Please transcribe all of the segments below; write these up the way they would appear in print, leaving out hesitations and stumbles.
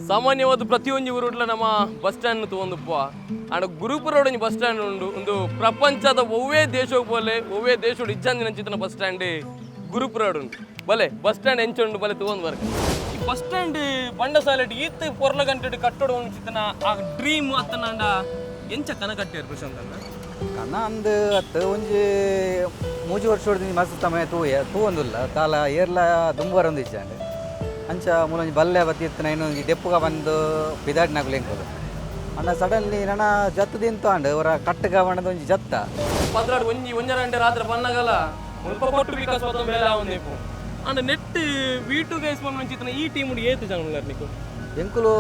ಸಾಮಾನ್ಯವಾದ ಪ್ರತಿಯೊಂಜಿ ಊರುಡ್ಲ ನಮ್ಮ ಬಸ್ ಸ್ಟ್ಯಾಂಡ್ ತಗೊಂಡುಪ್ಪ. ಆಂಡ ಗುರುಪುರ ಒಂಜಿ ಬಸ್ ಸ್ಟ್ಯಾಂಡ್ ಉಂಡು. ಒಂದು ಪ್ರಪಂಚದ ಒವ್ವೇ ದೇಶಕ್ಕೆ ಬೋಲೆ, ಒವ್ವೇ ದೇಶಡ್ ಇಜ್ಜಂದಿನ ಚಿತ್ತನ ಬಸ್ ಸ್ಟ್ಯಾಂಡ್ ಗುರುಪುರ ಉಂಡು. ಬಲೆ ಬಸ್ ಸ್ಟ್ಯಾಂಡ್ ಎಂಚುಂಡು, ಬಲೆ ತಗೊಂಡು ಬರ್ಕ. ಈ ಬಸ್ ಸ್ಟ್ಯಾಂಡ್ ಬಂಡಸಾಲೆಡ್ ಈತ್ ಪೊರ್ಲ ಗಂಟೆಡ್ ಕಟ್ಟಡ ಚಿತ್ತನ ಆ ಡ್ರೀಮ್ ಅತ್ತನಾಂಡ ಎಂಚ ಕನ ಕಟ್ಟಿಯರ್ ಪ್ರಶಾಂತ್ ಅಣ್ಣ? ಕನ ಅಂದ್ ಅತ್ತು, ಒಂಜಿ ಮೂಜಿ ವರ್ಷ ಹೊಡ್ದು ಮಸ್ತ್ ಸಮಯ ತೂಯ ತೂವೊಂದುಲ್ಲ ತಾಲ ಏರ್ಲ ದುಂಬು ಬರೊಂದು ಇಜ್ಜಾಂಡ್. ಅಂಚ ಮೂಲೊಂಜಿ ಬಲ್ಲೆ ಬತ್ತಿ ಇತ್ತಿನ ಇನ್ನೊಂಜಿ ದೆಪ್ಪುಗ ಬಂದು ಪಿದಾಡಿನಾಗುಲು ಎಂಕುಲು ಅಣ್ಣ ಸಡನ್ಲಿ ನನ ಜತ್ತು ದಿಂತು ಆಂಡ್ ಅವರ ಕಟ್ಟುಗ ಬಣ್ಣದ ಒಂಜಿ ಜತ್ತ. 12 ಒಂಜಿ ಒಂಜರ ಗಂಟೆ ರಾತ್ರಿ ಬನ್ನಗಲ ಮುಲ್ಪ ಕೊಟ್ಟು ವಿಕಾಸ್ ಪದ ಬೇಲೆ ಆವೊಂದಿಪ್ಪು. ಅಂಡ ನೆಟ್ ವಿ ಟು ಗೈಸ್ ಪನ್ಪುನ ಈ ಟೀಮ್ ಏತ್ ಜನ ಉಲ್ಲೆರ್ ನಿಕ್ಕು? ಎಂಕುಲು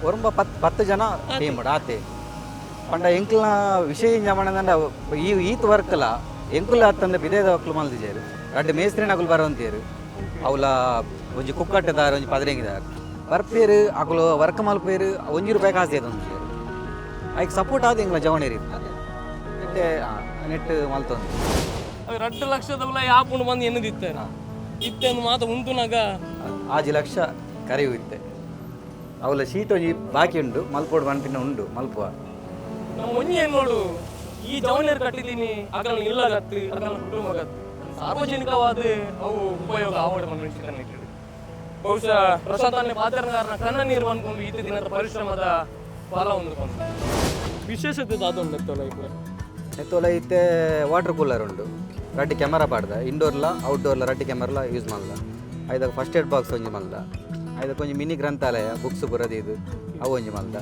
ಒರುಂಬ ಪತ್ ಪತ್ತು ಜನ ಟೀಮ್ ಆತೆ. ಪಂಡ ಎಂಕಲ್ನ ವಿಷಯ ಇಂಜ ಈ ಈತ್ ವರ್ಕ್ಲ ಎಂಕುಲು ಅತ್ತಂದೆ ಬಿದೇದ ಒಕ್ಲು ಮಲ್ದಿಜೇರು. ರಡ್ಡ್ ಮೇಸ್ತ್ರಿನಕುಲು ಬರೋಂತೇರು. ಅವಲ ಒಂಜಿ ಕುಕ್ಕಟ್ಟೆದಾರ, ಒಂಜಿ ಪದರಿಂಗಿದಾರ ಬರ್ಪೇರು. ಅಕುಲು ವರ್ಕ್ ಮಲ್ಪೇರು, 1 ರೂಪಾಯಿ ಕಾಸು ಒಂಜೇರು. ಐಕ್ ಸಪೋರ್ಟ್ ಆದ ಎಂಗ್ಲ ಜವಣೇರಿ ನೆಟ್ಟೆ ನೆಟ್ ಮಲ್ತೊಂದು. ಅವು 2 ಲಕ್ಷದ ಉಲ ಯಾಪುಂಡು ಬಂದು ಎನ್ನುದಿತ್ತಾರೆ ಇತ್ತೆ ಒಂದು ಮಾತ ಉಂತುನಾಗ. 6 ಲಕ್ಷ ಕರೆಯು ಇತ್ತೆ. ಅವಲ ಶೀಟ್ ಒಂಜಿ ಬಾಕಿ ಉಂಡು, ಮಲ್ಪೋಡು ಪನ್ಪಿನ ಉಂಡು, ಮಲ್ಪುವ. ನಮ್ಮ ಒಂಜಿ ಏನ್ ನೋಡು, ಈ ಜವನೇರು ಕಟ್ಟಿದ್ದೀನಿ ಅಗಲ ಇಲ್ಲಗತ್ತು, ಅಗಲ ಕುಟುಂಬಗತ್ತು, ಸಾರ್ವಜನಿಕವಾದ ಅವು ಉಪಯೋಗ ಆವಡ ಮನುಷ್ಯನ. ಬಹುಶಃ ಪ್ರಶಾಂತ್ ಪಾತ್ರಗಾರನ ಕಣ್ಣ ನೀರು ಅನ್ಕೊಂಡು ಈತ ದಿನದ ಪರಿಶ್ರಮದ ಫಲ ಒಂದು ಬಂತು. ವಿಶೇಷತೆ ದಾದೊಂಡು ಎತ್ತೋಲ ಇಪ್ಪು? ಎತ್ತೋಲ ಇತ್ತೆ ವಾಟರ್ ಕೂಲರ್ ಉಂಡು, ರಡ್ಡ್ ಕ್ಯಾಮರಾ ಪಾಡ್ದ, ಇಂಡೋರ್ಲ ಔಟ್ಡೋರ್ಲ ರಡ್ಡ್ ಕ್ಯಾಮರಾಲ ಯೂಸ್ ಮಲ್ದ. ಐದಕ್ಕೆ ಫಸ್ಟ್ ಏಡ್ ಬಾಕ್ಸ್ ಒಂಜಿ ಮಲ್ದ. ಐದಕ್ಕೆ ಒಂಜಿ ಮಿನಿ ಗ್ರಂಥಾಲಯ, ಬುಕ್ಸ್ ಪೂರ ಇದು ಅವು ಒಂಜಿ ಮಲ್ದ.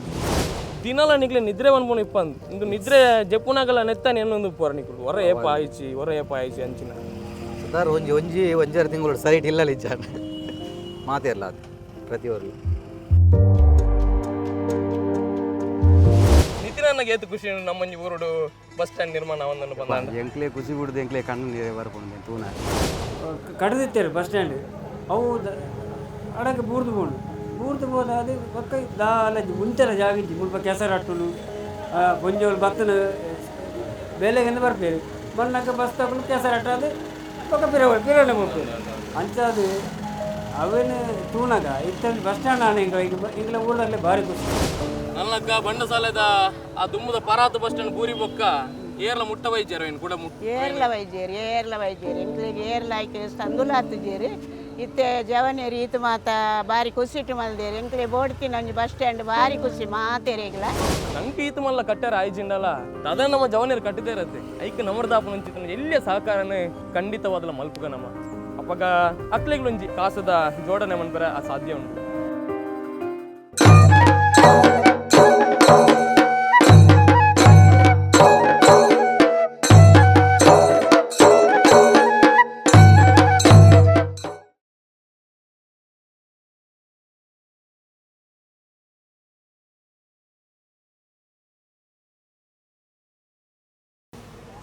ದಿನಲ ನಿಕ್ಲೆ ನಿದ್ರೆ ಪನ್ಪುನ ಇಪ್ಪಂದು. ಇಂದು ನಿದ್ರೆ ಜೆಪ್ಪುನಾಗಲ ನೆತ್ತಾನೆ ಎನ್ನೊಂದು ಉಪ್ಪುವಾರ ನಿಕುಲು, ಹೊರ ಏಪ ಆಯ್ಚಿ, ಹೊರ ಏಪ ಆಯ್ಚಿ ಅಂಚಿನ. ಸುಧಾರ್ ಒಂಜಿ ಒಂಜಿ ಒಂಜಾರು ತಿಂಗಳು ಸೈಟ್ ಇಲ್ಲ ಇಜ್ಜಾನ ಮಾತಿರಲ್ಲ ಅದು ಪ್ರತಿಯೊರ್ಲು. ನಿತಿನ್ ಅಣ್ಣಗೆ ಏತು ಖುಷಿ ಉಂಡು ನಮ್ಮಂಜಿ ಊರುಡು ಬಸ್ ಸ್ಟ್ಯಾಂಡ್ ನಿರ್ಮಾಣ ಒಂದನ್ನು ಬಂದ? ಎಂಕ್ಲೆ ಖುಷಿ ಬಿಡುದು, ಎಂಕ್ಲೆ ಕಣ್ಣು ನೀರೇ ಬರ್ಪುಂಡು ತೂನ. ಕಡ್ದಿತ್ತೇರು ಬಸ್ ಸ್ಟ್ಯಾಂಡ್ ಅವು ಅಡಕ್ಕೆ ಬೂರ್ದು ಬೋಡು ಬೂರ್ದು ಬೋದ. ಅದು ಬೊಕ್ಕ ದಾಲ ಉಂತೆರ ಜಾಗ ಇಜ್ಜಿ. ಮುಲ್ಪ ಕೆಸರು ಅಟ್ಟುನು ಪೊಂಜೋಲು ಬತ್ತನ ಬೇಲೆಗೆಂದು ಬರ್ಪೇರು. ಬನ್ನಕ ಬಸ್ ತಕೊಂಡು ಕೆಸರು ಅಟ್ಟಾದು ಬೊಕ್ಕ ಪಿರ ಪಿರನೆ ಪೋಪೇರು. ಅಂಚಾದು ಅವೇನು ತೂನಗ ಇತ್ತ ಬಸ್ ಸ್ಟ್ಯಾಂಡ್ ಆನೆ ಎಂಕ್ಲ ಎಂಕ್ಲ ಊರ್ದಾಗಲೇ ಭಾರಿ ಖುಷಿ. ನಲ್ಲಕ್ಕ ಬಂಡಸಾಲೆದ ಆ ದುಮ್ಮದ ಪರಾತ ಬಸ್ ಸ್ಟ್ಯಾಂಡ್ ಬೂರಿ ಬೊಕ್ಕ ಏರ್ಲ ಮುಟ್ಟ ವೈದ್ಯರು ಏನು ಕೂಡ ಮುಟ್ಟ. ಏರ್ಲ ವೈದ್ಯರು, ಏರ್ಲ ವೈದ್ಯರು, ಎಂಕ್ಲೆಗ್ ಏರ್ಲ ಆಯ್ಕೆ ಸಂದುಲ ಆತುಜೆರ್. ಇತ್ತೆ ಜವನೆರ್ ಈತ್ ಮಾತ ಬಾರಿ ಖುಷಿಟ್ ಮಲ್ದೆರ್. ಎಂಕ್ಲೆ ಬೋಡ್ತಿನ ಒಂಜಿ ಬಸ್ ಸ್ಟ್ಯಾಂಡ್ ಬಾರಿ ಖುಷಿ ಮಾತೆರೆಗ್ಲ. ನಂಗೆ ಈತ ಮಲ್ಲ ಕಟ್ಟಾರ ಆಯ್ಜಿಂಡಲ ಅದ ನಮ್ಮ ಜವನೇರು ಕಟ್ಟಿದೇರತ್ತೆ. ಐಕ್ ನಮರ್ದಾಪನ ಒಂಚಿತನ ಎಲ್ಲಿಯ ಸಹಕಾರನ ಖಂಡಿತವಾದಲ ಮಲ್ಪುಗ ನಮ್ಮ. ಅಪ್ಪಗ ಅಕ್ಲೆಗ್ಲೊಂಜಿ ಕಾಸದ ಜೋಡಣೆ ಮನ್ಪರೆ ಆ ಸಾಧ್ಯ ಉಂಟು.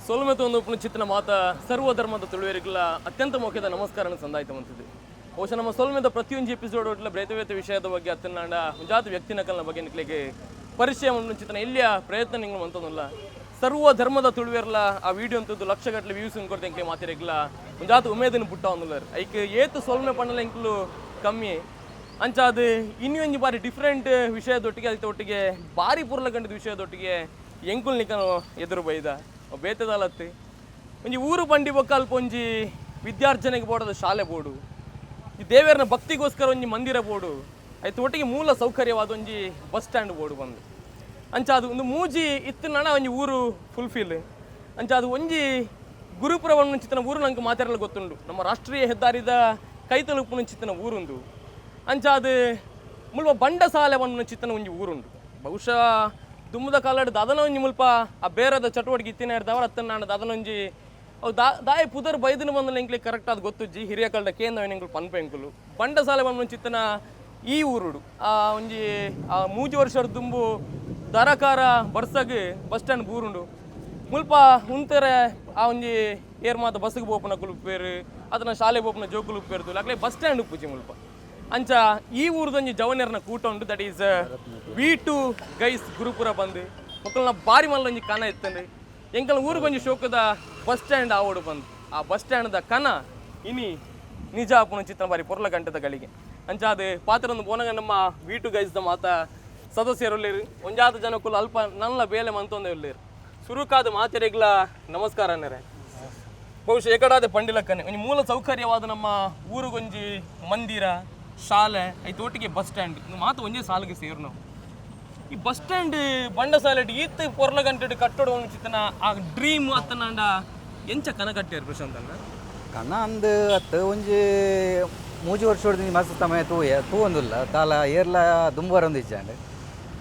ಸೊಲ್ಮೆತ ಒಂದು ಉಪ್ಪುನ ಚಿತ್ತನ ಮಾತ ಸರ್ವಧರ್ಮದ ತುಳುವರಿಗಳ ಅತ್ಯಂತ ಮುಖ್ಯದ ನಮಸ್ಕಾರನ ಸಂದಾಯ್ತ ಮಂತಿದೆ. ಬಹುಶಃ ನಮ್ಮ ಸೊಲ್ಮೆದ ಪ್ರತಿಯೊಂದು ಎಪಿಸೋಡ್ ಒಟ್ಲ ಬೇತೆ ಬೇತೆ ವಿಷಯದ ಬಗ್ಗೆ ಅತ್ತನಾಂಡ ಜಾತ ವ್ಯಕ್ತಿನಕಲ್ನ ಬಗ್ಗೆ ನಿಕ್ಲೆಗೆ ಪರಿಚಯ ಚಿತ್ತನ ಎಲ್ಲಿಯ ಪ್ರಯತ್ನ ನಿಂಗೆ ಮಂತೊಂದುಲ್ಲ. ಸರ್ವ ಧರ್ಮದ ತುಳುವೆರ್ಲ ಆ ವಿಡಿಯೋ ಅಂತದ್ದು ಲಕ್ಷಗಟ್ಟಲೆ ವ್ಯೂಸ್ ಕೊಡ್ತೆ. ಎಂಕ್ಲೆ ಮಾತಿರೆಗ್ಲ ಒಂಜಾತ ಉಮೇದನ್ನು ಪುಟ್ಟ ಒಂದುಲ್ಲರ್. ಐಕ್ ಏತು ಸೊಲ್ಮೆ ಪಣ್ಣಲ ಎಂಕ್ಲು ಕಮ್ಮಿ. ಅಂಚಾದ ಇನ್ನೊಂದು ಬಾರಿ ಡಿಫ್ರೆಂಟ್ ವಿಷಯದೊಟ್ಟಿಗೆ, ಅದಕ್ಕೆ ಒಟ್ಟಿಗೆ ಬಾರಿ ಪುರ್ಲ ಗಂಟದ ವಿಷಯದೊಟ್ಟಿಗೆ ಎಂಕುಲ್ ನಿಕನು ಎದುರು ಬೈದ. ಬೇತೆದಾಲತ್ತು ಒಂಜಿ ಊರು ಬಂಡಿ ಬೊಕ್ಕ ಅಲ್ಪ ಒಂಜಿ ವಿದ್ಯಾರ್ಜನೆಗೆ ಬೋಡದ ಶಾಲೆ ಬೋಡು, ಈ ದೇವೆರ್ನ ಭಕ್ತಿಗೋಸ್ಕರ ಒಂಜಿ ಮಂದಿರ ಬೋಡು, ಆಯ್ತು ಒಟ್ಟಿಗೆ ಮೂಲ ಸೌಕರ್ಯವಾದ ಒಂಜಿ ಬಸ್ ಸ್ಟ್ಯಾಂಡ್ ಬೋಡು ಬಂದು. ಅಂಚ ಅದು ಒಂದು ಮೂಜಿ ಇತ್ತು ನಣ ಒಂಜಿ ಊರು ಫುಲ್ಫಿಲ್. ಅಂಚ ಅದು ಒಂಜಿ ಗುರುಪುರ ಚಿತ್ತನ ಊರು ನಂಗೆ ಮಾತಾಡಲು ಗೊತ್ತುಂಡು. ನಮ್ಮ ರಾಷ್ಟ್ರೀಯ ಹೆದ್ದಾರಿದ ಕೈತಲುಪ್ಪುನ ಚಿತ್ತನ ಊರುಂದು. ಅಂಚ ಅದು ಮುಲ್ಪ ಬಂಡಸಾಲೆ ಪನ್ಪುನ ಚಿತ್ತನ ಒಂಜಿ ಊರುಂಡು. ಬಹುಶಃ ದುಮ್ಮದ ಕಾಲಡ್ ದಾದನ ಒಂಜಿ ಮುಲ್ಪ ಆ ಬೇರದ ಚಟುವಟಿಕೆ ಇತ್ತಿನ ಇರ್ತಾವ ಅತ್ತನಾಂಡ ದಾದನ ಒಂಜಿ ಅವು ದಾಯ ಪುದರ್ ಬೈದಿನ ಬಂದಲ ಎಂಕ್ಲೆ ಕರೆಕ್ಟ್ ಅದು ಗೊತ್ತುಜ್ಜಿ. ಹಿರಿಯ ಕಲ್ಡ ಕೇಂದ್ರ ಎಂಕುಲು ಪನ್ಪ ಎಂಕುಲು. ಬಂಡಸಾಲೆ ಪನ್ಪುನ ಚಿತ್ತನ ಈ ಊರುಡು ಆ ಒಂಜಿ ಆ ಮೂಜಿ ವರ್ಷದ ದುಂಬು ದರಕಾರ ಬರ್ಸಗ್ ಬಸ್ ಸ್ಟ್ಯಾಂಡ್ ಬೂರುಂಡು. ಮುಲ್ಪ ಉಂತೆರೆ ಆ ಒಂಜಿ ಏರ್ ಮಾತ ಬಸ್ಗೆ ಪೋಪುನ ಕುಲುಪೇರು, ಅದನ್ನ ಶಾಲೆ ಪೋಪುನ ಜೋಕುಲು ಉಪ್ಪೇರ್ದು ಅಕ್ಲೆ ಬಸ್ ಸ್ಟ್ಯಾಂಡ್ ಉಪ್ಪುಜಿ ಮುಲ್ಪ. ಅಂಚ ಈ ಊರುದೊಂಜಿ ಜವನೆರ್ನ ಕೂಟ ಉಂಡು, that is V to guys Gurupura ಬಂದು. ಮೊಕ್ಕಲ್ನ ಬಾರಿ ಮಲ್ಲ ಒಂಜಿ ಕನ ಇತ್ತಂಡು, ಎಂಕಲ್ನ ಊರುಗೊಂಜಿ ಶೋಕದ ಬಸ್ ಸ್ಟ್ಯಾಂಡ್ ಆವೋಡು ಬಂದು. ಆ ಬಸ್ ಸ್ಟ್ಯಾಂಡ್ದ ಕನ ಇನಿ ನಿಜ ಆಪುನ ಚಿತ್ರ ಬಾರಿ ಪೊರ್ಲ ಗಂಟದ ಗಳಿಗೆ. ಅಂಚಾದ ಪಾತ್ರೊಂದು ಪೋನಗ ನಮ್ಮ ವೀಟು ಗೈಸ್ದ ಮಾತ ಸದಸ್ಯರುಲ್ಲೇರು ಒಂಜಾತ ಜನಕ್ಕುಲು ಅಲ್ಪ ನಲ್ಲ ಬೇಲೆ ಮಂತೊಂದೇ ಉಲ್ಲೇರು. ಸುರುಕಾದ ಮಾತೆರೆಗ್ಲ ನಮಸ್ಕಾರ ಅನ್ನರೆ. ಬಹುಶಃ ಏಕಡಾದ ಪಂಡಿಲಕ್ಕನೆ ಒಂಜಿ ಮೂಲ ಸೌಕರ್ಯವಾದ ನಮ್ಮ ಊರುಗೊಂಜಿ ಮಂದಿರ, ಶಾಲೆ, ಐತ ಒಟ್ಟಿಗೆ ಬಸ್ ಸ್ಟ್ಯಾಂಡ್ ಇಂದು ಮಾತು ಒಂಜೇ ಸಾಲಿಗೆ ಸೇರು ನಾವು. ಈ ಬಸ್ ಸ್ಟ್ಯಾಂಡ್ ಬಂಡಸಾಲೆಡ್ ಈತ್ ಪೊರ್ಲ ಗಂಟೆಡ್ ಕಟ್ಟಡ ಚಿತ್ತನ ಆ ಡ್ರೀಮ್ ಅತ್ತನಾಂಡ ಎಂಚ ಕನ ಕಟ್ಟಿಯಾರ ಪ್ರಶಾಂತ್ ಅಣ್ಣ? ಕಣ ಅಂದ್ ಅತ್ತು ಒಂಜಿ ಮೂಜಿ ವರ್ಷ ಹೊಡ್ದು ಮಸ್ತ್ ಸಮಯ ತೂಯ ತೂವೊಂದುಲ್ಲ ದಾಲ ಏರ್ಲ ದುಂಬರೊಂದು ಇಜ್ಜಾಂಡ್.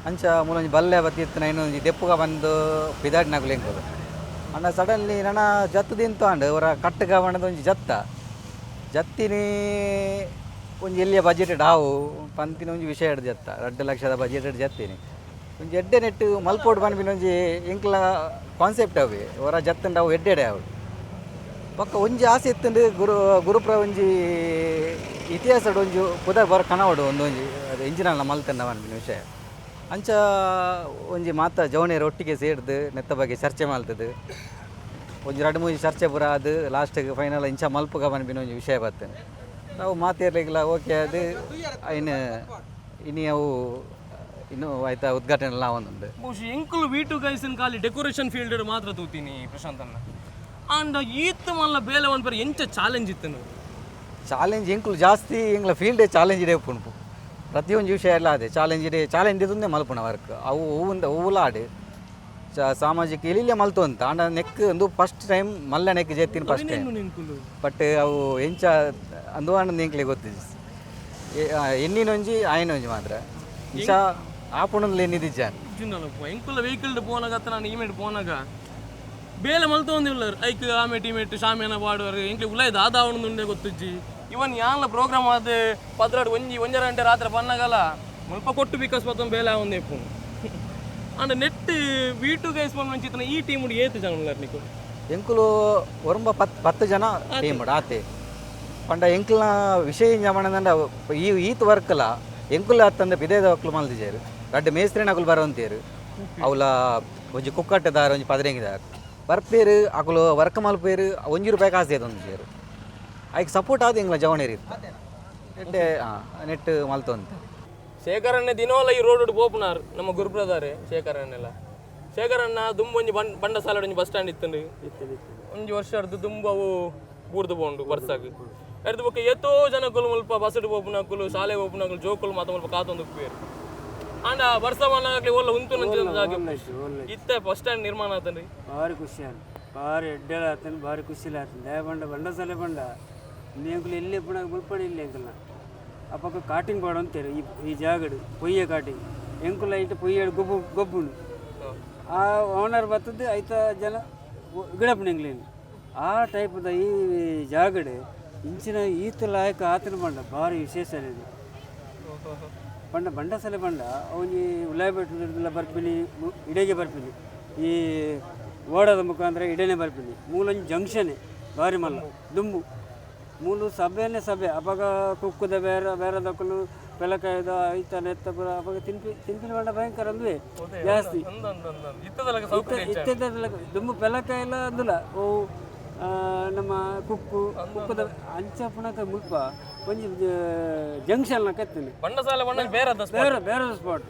ಅಂಚ ಮೂಲೊಂಜಿ ಬಲ್ಲೆ ಬತ್ತಿ ಇತ್ತಿನ ಇನ್ನೊಂಜಿ ದೆಪ್ಪುಗ ಬಂದು ಪಿದಾಡಿನಕುಲು ಎಂಕುಲು. ಅಂಡ ಸಡನ್ಲಿ ನನ ಜತ್ತು ದಿಂತು ಆಂಡ್ ಅವರ ಕಟ್ಟುಗ ಬಣ್ಣದ ಒಂಜಿ ಜತ್ತ ಜತ್ತಿನಿ ಒಂಜಿ ಎಲ್ಲಿಯ ಬಜೆಟ್ ಡಾವು ಪಂತಿನ ಒಂಜಿ ವಿಷಯ ಹಿಡ್ದು ಜತ್ತ 2 ಲಕ್ಷದ ಬಜೆಟ್ ಜತ್ತೀನಿ. ಒಂಜಿ ಎಡ್ಡೆ ನೆಟ್ಟು ಮಲ್ಪೋಡು ಪನ್ಪಿನ ಒಂಜಿ ಎಂಕ್ಲ ಕಾನ್ಸೆಪ್ಟ್ ಅವೆ ಅವರ ಜತ್ತಂಡ ಅವು ಎಡ್ಡೆಡೆ ಅವು. ಬೊಕ್ಕ ಒಂಜಿ ಆಸೆ ಇತ್ತಂಡು ಗುರು ಗುರುಪ್ರ ಒಂಜಿ ಇತಿಹಾಸಡ್ ಒಂಜಿ ಪುದರ್ ಬರ ಕನವಡು ಒಂದೊಂಜಿ ಅದು ಇಂಜಿನಲ್ಲ ಮಲ್ತಂಡ ಪನ್ಪಿನ ವಿಷಯ. ಅಂಚ ಒಂಜಿ ಮಾತ ಜವನೆಯರು ಒಟ್ಟಿಗೆ ಸೇರ್ದು ನೆತ್ತ ಬಗ್ಗೆ ಚರ್ಚೆ ಮಲ್ತದು ಒಂಜಿ ರಡ್ಡು ಮೂಜಿ ಚರ್ಚೆ ಪೂರ ಅದು ಲಾಸ್ಟಿಗೆ ಫೈನಲ್ ಇಂಚ ಮಲ್ಪುಗ ಪನ್ಪಿನ ಒಂಜಿ ವಿಷಯ ಬರ್ತೇನೆ. ನಾವು ಮಾತಿರ್ಲಿಕ್ಕಿಲ್ಲ ಓಕೆ ಅದು ಐನು ಇನಿ ಅವು ಇನ್ನೂ ಆಯ್ತಾ ಉದ್ಘಾಟನೆ ಎಲ್ಲ ಒಂದುಂಡು. ಬಹುಶಃ ಎಂಕುಲು ವೀಟು ಗೈಸನ್ ಖಾಲಿ ಡೆಕೋರೇಷನ್ ಫೀಲ್ಡ್ ಮಾತ್ರ ತೂತೀನಿ ಪ್ರಶಾಂತ್ ಅಣ್ಣ. ಆಂಡ ಈತ್ ಮಲ್ಲ ಬೇಲೆ ಒಂದ್ ಪರ ಎಂಚ ಚಾಲೆಂಜ್ ಇತ್ತು? ಚಾಲೆಂಜ್ ಎಂಕುಲು ಜಾಸ್ತಿ ಎಂಗ್ಲ ಫೀಲ್ಡೇ ಚಾಲೆಂಜ್ ಇಡೇ ಉಪ್ಪುಂಡು. ಪ್ರತಿಯೊಂದು ವಿಷಯ ಎಲ್ಲ ಅದೇ ಚಾಲೆಂಜ್ ಇಡೇ ಚಾಲೆಂಜ್ ಇದನ್ನೇ ಮಲ್ಪುಣ ವರ್ಕ್ ಅವು ಹೂವಿಂದ ಹೂವುಲ ಆಡು ಸಾಮಾಜಿಕ ಇಲ್ಲಿಲ್ಲೇ ಮಲ್ತು ಅಂತ. ಆಂಡ ನೆಕ್ ಒಂದು ಫಸ್ಟ್ ಟೈಮ್ ಮಲ್ಲ ನೆಕ್ ಜೆತ್ತಿನ ಫಸ್ಟ್ ಟೈಮ್. ಎಂಕುಲು ಬಟ್ ಅವು ಎಂಚ ಅಂದು ಆನಂದ ಎಂಕ್ಲೆ ಗೊತ್ತಿಜಿ. ಎಣ್ಣಿನೊಂಜಿ ಆಯನೊಂಜಿ ಮಾತ್ರ ಇಂಚ ಆಪುಣಂದ್ಲ ಎನ್ನಿದಿಜ್ಜಾನ್. ಜಿನ್ನಲಪ್ಪ ಎಂಕುಲ ವೆಹಿಕಲ್ ಪೋನಾಗ ನಾನು ಈಮೆಟ್ ಪೋನಾಗ ಬೇಲೆ ಮಲ್ತೊಂದಿಲ್ಲ. ಐಕ್ ಆಮೇಟ್ ಈಮೇಟ್ ಶಾಮಿಯಾನ ಪಾಡುವರು. ಎಂಕ್ಲೆ ಉಲಾಯ್ ದಾದ ಉಂಡೆ ಗೊತ್ತುಜ್ಜಿ. ಇವನ್ ಯಾನ್ಲ ಪ್ರೋಗ್ರಾಮ್ ಆದ್ 12 ಒಂಜಿ ಒಂಜರ ಗಂಟೆ ರಾತ್ರಿ ಪನ್ನಗಲ ಮುಲ್ಪ ಕೊಟ್ಟು because ಮತ್ತೊಂದು ಬೇಲೆ ಆವೊಂದು ಇಪ್ಪು. ಆಂಡ ನೆಟ್ ವಿ ಟು ಗೈಸ್ ಪನ್ಪಂಚಿತ್ತಿನ ಈ ಟೀಮ್ ಏತ್ ಜನ ಉಲ್ಲೆರ್ ನಿಕುಲು? ಎಂಕುಲು ಒರಂಬ ಪತ್ ಪತ್ತು ಜನ ಟೀಮ್ ಆತೆ. ಪಂಡ ಎಂಕ್ಲ್ನ ವಿಷಯ ಇಂಚ ಪಂಡ ಈ ಈತ್ ವರ್ಕ್ಲ ಎಂಕುಲು ಅತ್ತಂದೆ ಪಿದೇದಕ್ಲು ಮಲ್ದಿಜೆರ್. ರಡ್ಡ್ ಮೇಸ್ತ್ರಿನಕುಲು ಬರೋಂತೇರು. ಅವಲ ಒಂಜಿ ಕುಕ್ಕಟ್ಟೆದಾರ, ಒಂಜಿ ಪದರೆಂಗಿದಾರ ಬರ್ಪೇರು. ಅಕುಲು ವರ್ಕ್ ಮಲ್ಪೇರು, 1 ರೂಪಾಯಿ ಕಾಸು ಒಂಜೇರು. ಐಕ್ ಸಪೋರ್ಟ್ ಆದ್ ಎಂಗ್ಲ ಜವಣೇರು ಇತ್ತು ಎಡ್ಡೆ ನೆಟ್ ಮಲ್ತೊಂತ. ಶೇಖರಣ್ಣೆ ದಿನೋಲ ಈ ರೋಡ್ ಪೋಪುನಾರ್ ನಮ್ಮ ಗುರುಪ್ರದಾರೆ ಶೇಖರಣ್ಣೆಲ್ಲ. ಶೇಖರಣ್ಣ, ದುಂಬು ಒಂಜಿ ಬಂಡ ಸಾಲಡ್ ಒಂಜಿ ಬಸ್ ಸ್ಟ್ಯಾಂಡ್ ಇತ್ತುಂಡು. ಒಂಜಿ ವರ್ಷ ಅರ್ದು ದುಂಬು ಅವು ಬೂರ್ದು ಪೋಂಡು ಬರ್ಸಾಗ್. ಎರ್ದು ಬೊಕ್ಕ ಏತೋ ಜನಕುಲು ಮುಲ್ಪ ಬಸ್ಡ್ ಪೋಪುನಕುಲು, ಶಾಲೆ ಪೋಪುನಕುಲು, ಜೋಕುಲು ಮಾತ ಮುಲ್ಪ ಕಾತೊಂದು ಉಪ್ಪುವೆರ್. ಆಂಡ ಬರ್ಸ ಬನ್ನಗಕ್ಲೆ ಓಲ್ಲ ಉಂತು ಜಾಗ. ಇತ್ತೆ ಬಸ್ ಸ್ಟ್ಯಾಂಡ್ ನಿರ್ಮಾಣ ಆತಂಡ್ರಿ. ಭಾರಿ ಖುಷಿ ಆಯ್ತು, ಭಾರಿ ಎಡ್ಡೆಲ ಆತನ, ಭಾರಿ ಖುಷಿಲ ಆತನ. ದಯ ಬಂಡ ಬಂಡಸಲೆ ಬಂಡ ಎಂಕುಲು ಎಲ್ಲಿ ಪುಣ ಮುಲ್ಪಣ ಇಲ್ಲ ಎಂಕಲ್ನ. ಅಪ್ಪಕ್ಕ ಕಾಟಿಂಗ್ ಪಾಡು ಅಂತಾರೆ ಈ ಈ ಜಾಗಡು ಪೊಯ್ಯೆ ಕಾಟಿಂಗ್. ಎಂಕುಲ ಐಟ್ ಪೊಯ್ಯೆ ಗೊಬ್ಬು ಗೊಬ್ಬುಂಡು. ಆ ಓನರ್ ಬತ್ತದ್ದು ಐತ ಜನ ಗಿಡಪ್ಪನ ಎಂಕ್ಲೇನು ಆ ಟೈಪ್ದ ಈ ಜಾಗಡೆ ಇಂಚಿನ ಈತ ಲಾಯಕ ಆತನ ಬಂಡ ಭಾರಿ ವಿಶೇಷ ಇದು. ಬಂಡ ಬಂಡಸಲೆ ಬಂಡ ಅವನಿ ಉಲಾಯ್ಬೆಟ್ಟು ಬರ್ಪಿನಿ, ಇಡೆಗೆ ಬರ್ಪಿನಿ. ಈ ಓಡದ ಮುಖಾಂತರ ಇಡೇನೆ ಬರ್ಪಿನಿ. ಮೂಲೊಂಜಿ ಜಂಕ್ಷನ್ ಭಾರಿ ಮಲ್ಲ. ದುಂಬು ಮೂಲು ಸಭೆನೇ ಸಭೆ. ಅಪಗ ಕುಕ್ಕುದ ಬೇರೆ ಬೇರೆದಕ್ಕಲು ಪೆಲಕಾಯದ ಐತ ನೆತ್ತ ಪೂರ ಅಪಗ ತಿನ್ಪಿ ತಿನ್ಪಿನ ಬಂಡ ಭಯಂಕರ ಅಂದುವೆ ಜಾಸ್ತಿ. ಇತ್ತದಲ್ಲ ಸೌಕರ್ಯ. ಇತ್ತೆಲ್ಲ ದುಂಬು ಪೆಲಕಾಯ ಎಲ್ಲ ಅಂದುಲ ಓ ನಮ್ಮ ಕುಕ್ಕು ಕುಕ್ಕುದ ಅಂಚ ಪುಣಕ ಮುಲ್ಪ ಒಂಜಿ ಜಂಕ್ಷನ್ ಕತ್ತಿನಿ. ಬಂಡಸಾಲೆ ಬಂಡ ಬೇರೆ. ಬೇರೆ ಬೇರೆ ಸ್ಪಾಟ್.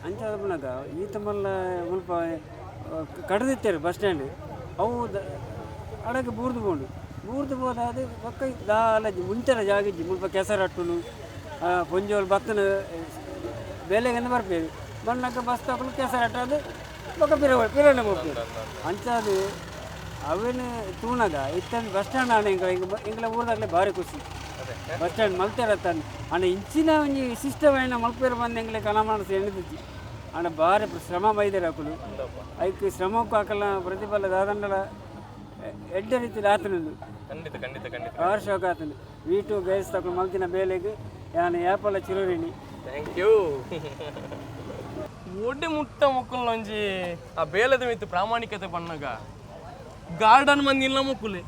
ಅಂಚ ಪುಣಕ ಈತ ಮಲ್ಲ ಮುಲ್ಪ ಕಡ್ದಿತ್ತೇರು ಬಸ್ ಸ್ಟ್ಯಾಂಡ್ ಅವು ಅಡಗೆ ಬೂರ್ದು ಪೋಂಡು. ಬೂರ್ದು ಪೋದ ಅದು ಬೊಕ್ಕ ದಾಲ ಉಂತೆರ ಜಾಗ ಇಜ್ಜಿ. ಮುಲ್ಪ ಕೆಸರಟ್ಟುನು ಪೊಂಜೋಲು ಬತ್ತನ ಬೇಲೆಗೆಂದು ಬರ್ಪೇರು ಬಣ್ಣಕ್ಕೆ ಬಸ್ ತಕೊಂಡು ಕೆಸರಟ್ಟು ಬೊಕ್ಕ ಪಿರ ಪಿರನೆ ಪೋಪೇರು. ಅಂಚಾದು ಅವೇನು ತೂನಗ ಇತ್ತ ಬಸ್ ಸ್ಟ್ಯಾಂಡ್ ಆಣ ಎಂಕಲ ಎಂಕಲ ಊರ್ದಾಗಲೇ ಭಾರಿ ಖುಷಿ. ಬಸ್ ಸ್ಟ್ಯಾಂಡ್ ಮಲ್ತೇರ ತಾನೆ. ಆಂಡ ಇಂಚಿನ ಒಂಜಿ ವಿಶಿಷ್ಟವಾಯಿನ ಮಲ್ಪೇರು ಬಂದು ಎಂಕ್ಲೆ ಕನಮಾನಸ ಎಣ್ಣಿದಿಜ್ಜಿ. ಆಂಡ ಭಾರಿ ಶ್ರಮ ಬೈದೇರು ಅಕುಲು. ಐಕ್ ಶ್ರಮಕ್ಕೂ ಹಾಕಲ್ಲ ಪ್ರತಿಫಲ ದಾದಂಡಲ ಎಡ್ಡೆ ರೀತಿಲಿ ಆತನದು. ಖಂಡಿತ ಖಂಡಿತ ಖಂಡಿತ. ಭಾರಿ ಶೋಕ ಆತನು. ವಿ ಟು ಗೈಸ್ ತಕೊಂಡು ಮಲ್ತಿನ ಬೇಲೆಗ್ ಯಾನ್ ಏಪಲ ಚಿರೋರಿಣಿ. Thank you. ಒಡ್ಡೆ ಮುಟ್ಟ ಮೊಕ್ಕಲ್ನೊಂಜಿ ಆ ಬೇಲೆದ ಮಿತ್ತು ಪ್ರಾಮಾಣಿಕತೆ ಪನ್ನಗ ಗಾರ್ಡನ್ ಮಂದಿ ಇಲ್ಲ ಮೊಕ್ಕುಲೆ,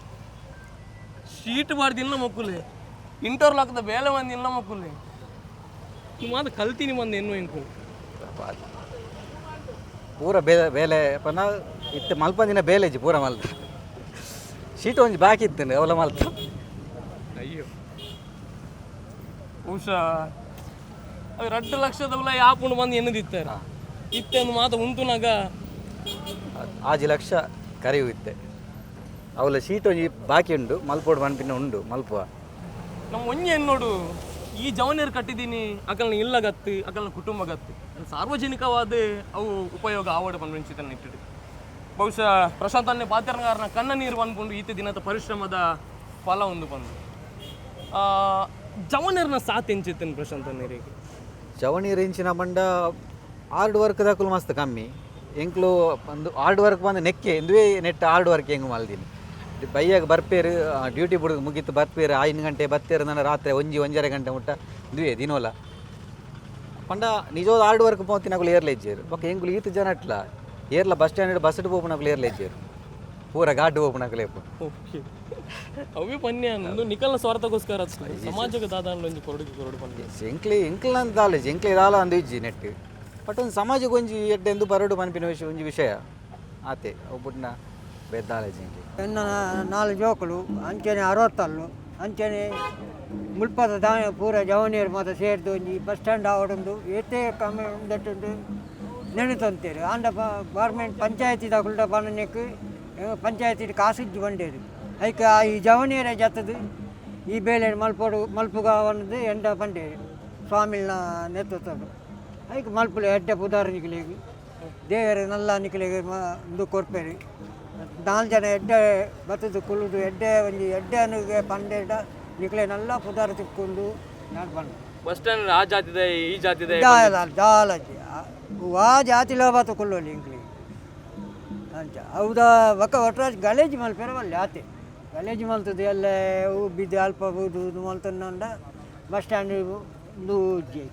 ಶೀಟ್ ಬಾರ್ದಿಲ್ಲ ಮೊಕ್ಕುಲೆ, ಇಂಟರ್ಲಾಕ್ದ ಬೇಲೆ ಮಂದಿ ಇಲ್ಲ ಮೊಕ್ಕುಲೆ. ಮಾತ ಕಲ್ತೀನಿ ಮಂದಿ ಎನ್ನು ಇಂಕು. ಪೂರ ಬೇಲೆ ಬೇಲೆ ಪಂಡ ಇತ್ತೆ ಮಲ್ಪಂದಿನ ಬೇಲೆಜಿ ಪೂರ ಮಲ್ತ. ಶೀಟ್ ಒಂಜಿ ಬಾಕಿ ಇತ್ತು, ಅವಲ ಮಲ್ತ. ಅಯ್ಯೋ. ಬಹುಶಃ ಅವು 2 ಲಕ್ಷದ ಉಲ ಯಾಪುಂಡು ಬಂದು ಎನ್ನದಿತ್ತಾರೆ ಇತ್ತೆ ಒಂದು ಮಾತ ಉಂತುನಾಗ. 6 ಲಕ್ಷ ಕರೆಯು ಇತ್ತೆ. ಅವಲ ಶೀಟ್ ಒಂಜಿ ಬಾಕಿ ಉಂಡು, ಮಲ್ಪೋಡು ಪನ್ಪಿನ ಉಂಡು ಮಲ್ಪುವ. ನಮ್ಮ ಒಂಜಿ ನೋಡು, ಈ ಜವನಿಯರು ಕಟ್ಟಿದ್ದೀನಿ ಅಕಲ್ನ ಇಲ್ಲಗತ್ತು, ಅಕಲ್ನ ಕುಟುಂಬಗತ್ತು, ಸಾರ್ವಜನಿಕವಾದ ಅವು ಉಪಯೋಗ ಆವಡ ಪನ್ಪಿನ ಇಟ್ಟಿಡು. ಬಹುಶಃ ಪ್ರಶಾಂತ್ ಅನ್ನೆ ಪಾತ್ರಗಾರನ ಕಣ್ಣ ನೀರು ಪನ್ಪುಂಡು ಈತ ದಿನದ ಪರಿಶ್ರಮದ ಫಲ ಒಂದು ಬಂದು. ಜವನರ್ನ ಸಾಥ್ ಎಂಚಿತ್ತೇನೆ ಪ್ರಶಾಂತ್ ಅನ್ನೇರಿಗೆ? ಜವಣಿ ರೇಂಚಿನ ಬಂಡ ಹಾರ್ಡ್ ವರ್ಕ್ ದಾಕುಲು ಮಸ್ತ್ ಕಮ್ಮಿ. ಎಂಕ್ಲು ಒಂದು ಹಾರ್ಡ್ ವರ್ಕ್ ಬಂದು ನೆಕ್ಕೆ ಇಂದುವೇ ನೆಟ್ ಹಾರ್ಡ್ ವರ್ಕ್ ಹೆಂಗೆ ಮಲ್ದಿನಿ. ಬೈಯಾಗ ಬರ್ಪೇರು, ಡ್ಯೂಟಿ ಬುಡುಗು ಮುಗೀತು ಬರ್ಪೇರು, 5 ಗಂಟೆ ಬತ್ತೇರು, ನನ್ನ ರಾತ್ರಿ ಒಂಜಿ ಒಂಜರೆ ಗಂಟೆ ಮುಟ್ಟ ಇಂದುವೇ ದಿನೋಲ. ಪಂಡ ನಿಜವಾದ ಹಾರ್ಡ್ ವರ್ಕ್ ಪೋತಿನಕುಲು ಏರ್ಲ ಇಜ್ಜೇರು. ಬೊಕ್ಕ ಎಂಕುಲು ಈತ ಜನ ಅಟ್ಲ ಏರ್ಲ ಬಸ್ ಸ್ಟ್ಯಾಂಡ್ ಬಸ್ ಪೋಪುನಕುಲು ಏರ್ಲ ಇಜ್ಜೇರು, ಪೂರ ಗಾಡ್ ಪೋಪುನಕುಲು ಏಪು. ಓಕೆ, ಅವೇ ಪನ್ಯ ಒಂದು ನಿಕಲ್ನ ಸ್ವಾರ್ಥಕ್ಕೋಸ್ಕರ ಅಷ್ಟೇ, ಸಮಾಜಕ್ಕೆ ದಾದಾನ್ಲ ಒಂಜಿ ಕೊರಡುಗೆ ಕೊರಡು ಪನ್ಯ. ಎಂಕ್ಲೆ ಎಂಕ್ಲ ದಾಲೇಜ್ ಎಂಕ್ಲೆ ದಾಲ ಅಂದು ಇಜ್ಜಿ ನೆಟ್. ಬಟ್ ಒಂದು ಸಮಾಜಕ್ಕೆ ಒಂಜಿ ಎಡ್ಡೆ ಎಂದು ಬರಡು ಪನ್ಪಿನ ವಿಷಯ ಒಂಜಿ ವಿಷಯ ಆತೆ ಒಬ್ಬುಡ್ನ ಬೆದ್ದಾಲೇಜ್ ಎಂಕ್ಲೆ. ಎನ್ನ ನಾಲ್ ಜೋಕುಲು ಅಂಚನೆ 60 ಅಂಚನೆ ಮುಲ್ಪದ ದಾನ ಪೂರ ಜವನಿಯರು ಮಾತ ಸೇರ್ದು ಒಂಜಿ ಬಸ್ ಸ್ಟ್ಯಾಂಡ್ ಆವಡೊಂದು ಏತೇ ಕಮ್ಮಿ ಉಂದಟ್ಟುಂಡು ನೆನೆತೊಂತೇರು. ಆಂಡ ಗೌರ್ಮೆಂಟ್ ಪಂಚಾಯತಿ ದಕುಲ್ಡ ಪನನೆಕ್ ಪಂಚಾಯತಿ ಕಾಸಿಜ್ಜಿ ಬಂಡೇರು. ಐಕ್ ಆ ಈ ಜವನಿಯರ ಜತ್ತದು ಈ ಬೇಲೆ ಮಲ್ಪೊಡು ಮಲ್ಪುಗ ಅನ್ನೋದು ಎಂಡ ಬಂಡೇರು ಸ್ವಾಮಿಲ್ನ ನೇತೃತ್ವದ. ಐಕ್ ಮಲ್ಪುಲೆ ಎಡ್ಡೆ ಪುದಾರ್ ನಿಕಲೆಗ್ ದೇವೆರ್ ನಲ್ಲ ನಿಕಲೆಗ್ ಉಂದು ಕೊರ್ಪೆರ್. ನಾಲ್ ಜನ ಎಡ್ಡೆ ಬತ್ತದು ಕುಲ್ಲುದು ಎಡ್ಡೆ ಒಂಜಿ ಎಡ್ಡೆ ಅನುಗೆ ಪಂಡೆಡ ನಿಕಲೆ ನಲ್ಲ ಪುದಾರ್ ತಿಕ್ಕೊಂಡು ನಾನು ಪಂಡ. ಬಸ್ ಸ್ಟ್ಯಾಂಡ್ ಆ ಜಾತಿದೆ ಈ ಜಾತಿದೆ? ದಾಲ ದಾಲಜಿ ವಾ ಜಾತಿಲ ಬತ್ತ ಕುಲ್ಲೊಲಿ ಇಂಕ್ಲಿ ಅಂಚ. ಹೌದಾ, ಬೊಕ್ಕ ಒಟ್ರಾಜ್ ಗಲೇಜ್ ಮಲ್ಪೆರ ಬಲ್ಲೆ ಆತೆ. ಗಲೇಜ್ ಮಲ್ತದೆ ಎಲ್ಲ ಹೂ ಬಿದ್ದು ಅಲ್ಪ ಬೂದು ಇದು ಮಲ್ತಂಡ ಬಸ್ ಸ್ಟ್ಯಾಂಡ್ ಉಂದು ಇಜ್ಜಿ.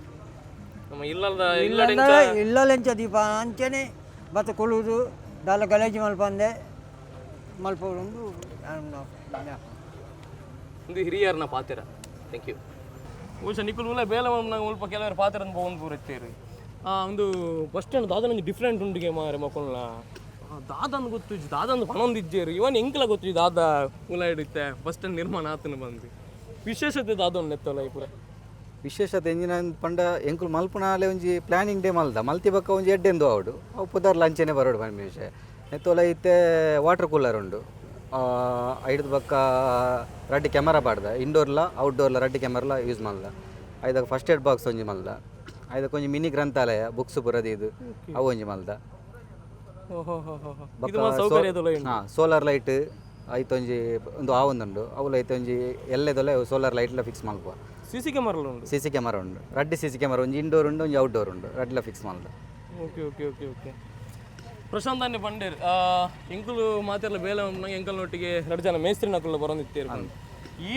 ನಮ್ಮ ಇಲ್ಲದ ಇಲ್ಲಂದ್ರೆ ಇಲ್ಲಲೆಂಚ ದೀಪ ಅಂಚನೆ ಬತ್ತ ಕುಲ್ಲುದು ದಾಲ ಗಲೇಜ್ ಮಲ್ಪಂದೆ ಮಲ್ಪೊಂದು ನಾನು. ಒಂದು ಹಿರಿಯರ್ನ ಪಾತ್ರ. Thank you. ಬಹುಶಃ ನಿಕುಲು ಉಲ್ಲ ಬೇಲೆ ಮುಲ್ಪ ಕೆಲವರು ಪಾತ್ರ ಪೋವೊಂದು ಪೂರ ಇತ್ತೇರು. ಆ ಒಂದು ಬಸ್ ಸ್ಟ್ಯಾಂಡ್ ದಾದನ ಒಂಜಿ ಡಿಫ್ರೆಂಟ್ ಉಂಡುಗೆ ಮಾರೆ. ಮಕ್ಕಳನ್ನ ದಾದನ್ ಗೊತ್ತು, ದಾದಂದು ಪನೊಂದು ಇಜ್ಜೇರು. ಇವನ್ ಎಂಕಲ ಗೊತ್ತು ದಾದ ಉಲ ಹಿಡಿತೆ ಬಸ್ ಸ್ಟ್ಯಾಂಡ್ ನಿರ್ಮಾಣ ಆತನ ಬಂದು ವಿಶೇಷತೆ ದಾದ ಒಂದು ನೆತ್ತಲ್ಲ ಈ ಪೂರ. ವಿಶೇಷತೆ ಎಂಜಿನ ಪಂಡ ಎಂಕುಲು ಮಲ್ಪುನಾಲೆ ಒಂಜಿ ಪ್ಲಾನಿಂಗ್ ಡೇ ಮಲ್ದ ಮಲ್ತಿ ಬೊಕ್ಕ ಒಂಜಿ ಎಡ್ಡೆಂದು ಆವಡು ಅವು ಪುದರ್ಲ ಅಂಚೆನೆ ಬರೋಡು ಪನ್ಪಿ ವಿಷಯ. ನೆತ್ತೋಲ ಇತ್ತೆ ವಾಟರ್ ಕೂಲರ್ ಉಂಡು. ಐಡ್ದು ಬೊಕ್ಕ ರಡ್ಡ್ ಕ್ಯಾಮರಾ ಪಾಡ್ದ, ಇಂಡೋರ್ಲ ಔಟ್ಡೋರ್ಲ ರಡ್ಡ್ ಕ್ಯಾಮರಾಲ ಯೂಸ್ ಮಲ್ದ. ಐದಕ್ಕೆ ಫಸ್ಟ್ ಏಡ್ ಬಾಕ್ಸ್ ಒಂಜಿ ಮಲ್ದ. ಐದಕ್ಕೆ ಒಂಜಿ ಮಿನಿ ಗ್ರಂಥಾಲಯ, ಬುಕ್ಸ್ ಪೂರ ಇದು ಅವು ಒಂಜಿ ಮಲ್ದ. ಓಹೋ ಹೋ ಹೋ ಹೋ, ಇದು ಮಾತ ಸೌಕರ್ಯದೊಲ. ಹಾಂ, ಸೋಲಾರ್ ಲೈಟ್ ಐತೊಂಜಿ ಒಂದು ಆವೊಂದುಂಡು. ಅವುಲ ಐತೊಂಜಿ ಎಲ್ಲೆದೊಲೆ ಸೋಲಾರ್ ಲೈಟ್ಲ ಫಿಕ್ಸ್ ಮಲ್ಪುವ. ಸಿ ಸಿ ಕ್ಯಾಮರಾ ಉಂಡು? ಸಿ ಸಿ ಕ್ಯಾಮರಾ ಉಂಡು, ರಡ್ಡ್ ಸಿ ಸಿ ಕ್ಯಾಮರಾ, ಒಂಜಿ ಇಂಡೋರ್ ಉಂಡು, ಒಂಜಿ ಔಟ್ಡೋರ್ ಉಂಡು, ರಡ್ಡ್ಲ ಫಿಕ್ಸ್ ಮಲ್ದ. Okay okay okay okay Prashanth ಅನ್ನೆ ಪಂಡೇರ್, ಎಂಕುಲು ಮಾತೆರ್ಲ ಬೇಲೆ ಉಂಡು. ಎಂಕಲ್ನೊಟ್ಟಿಗೆ ಎರಡು ಜನ ಮೇಸ್ತ್ರಿ ನಕುಲು ಬರೋದಿತ್ತೇರು.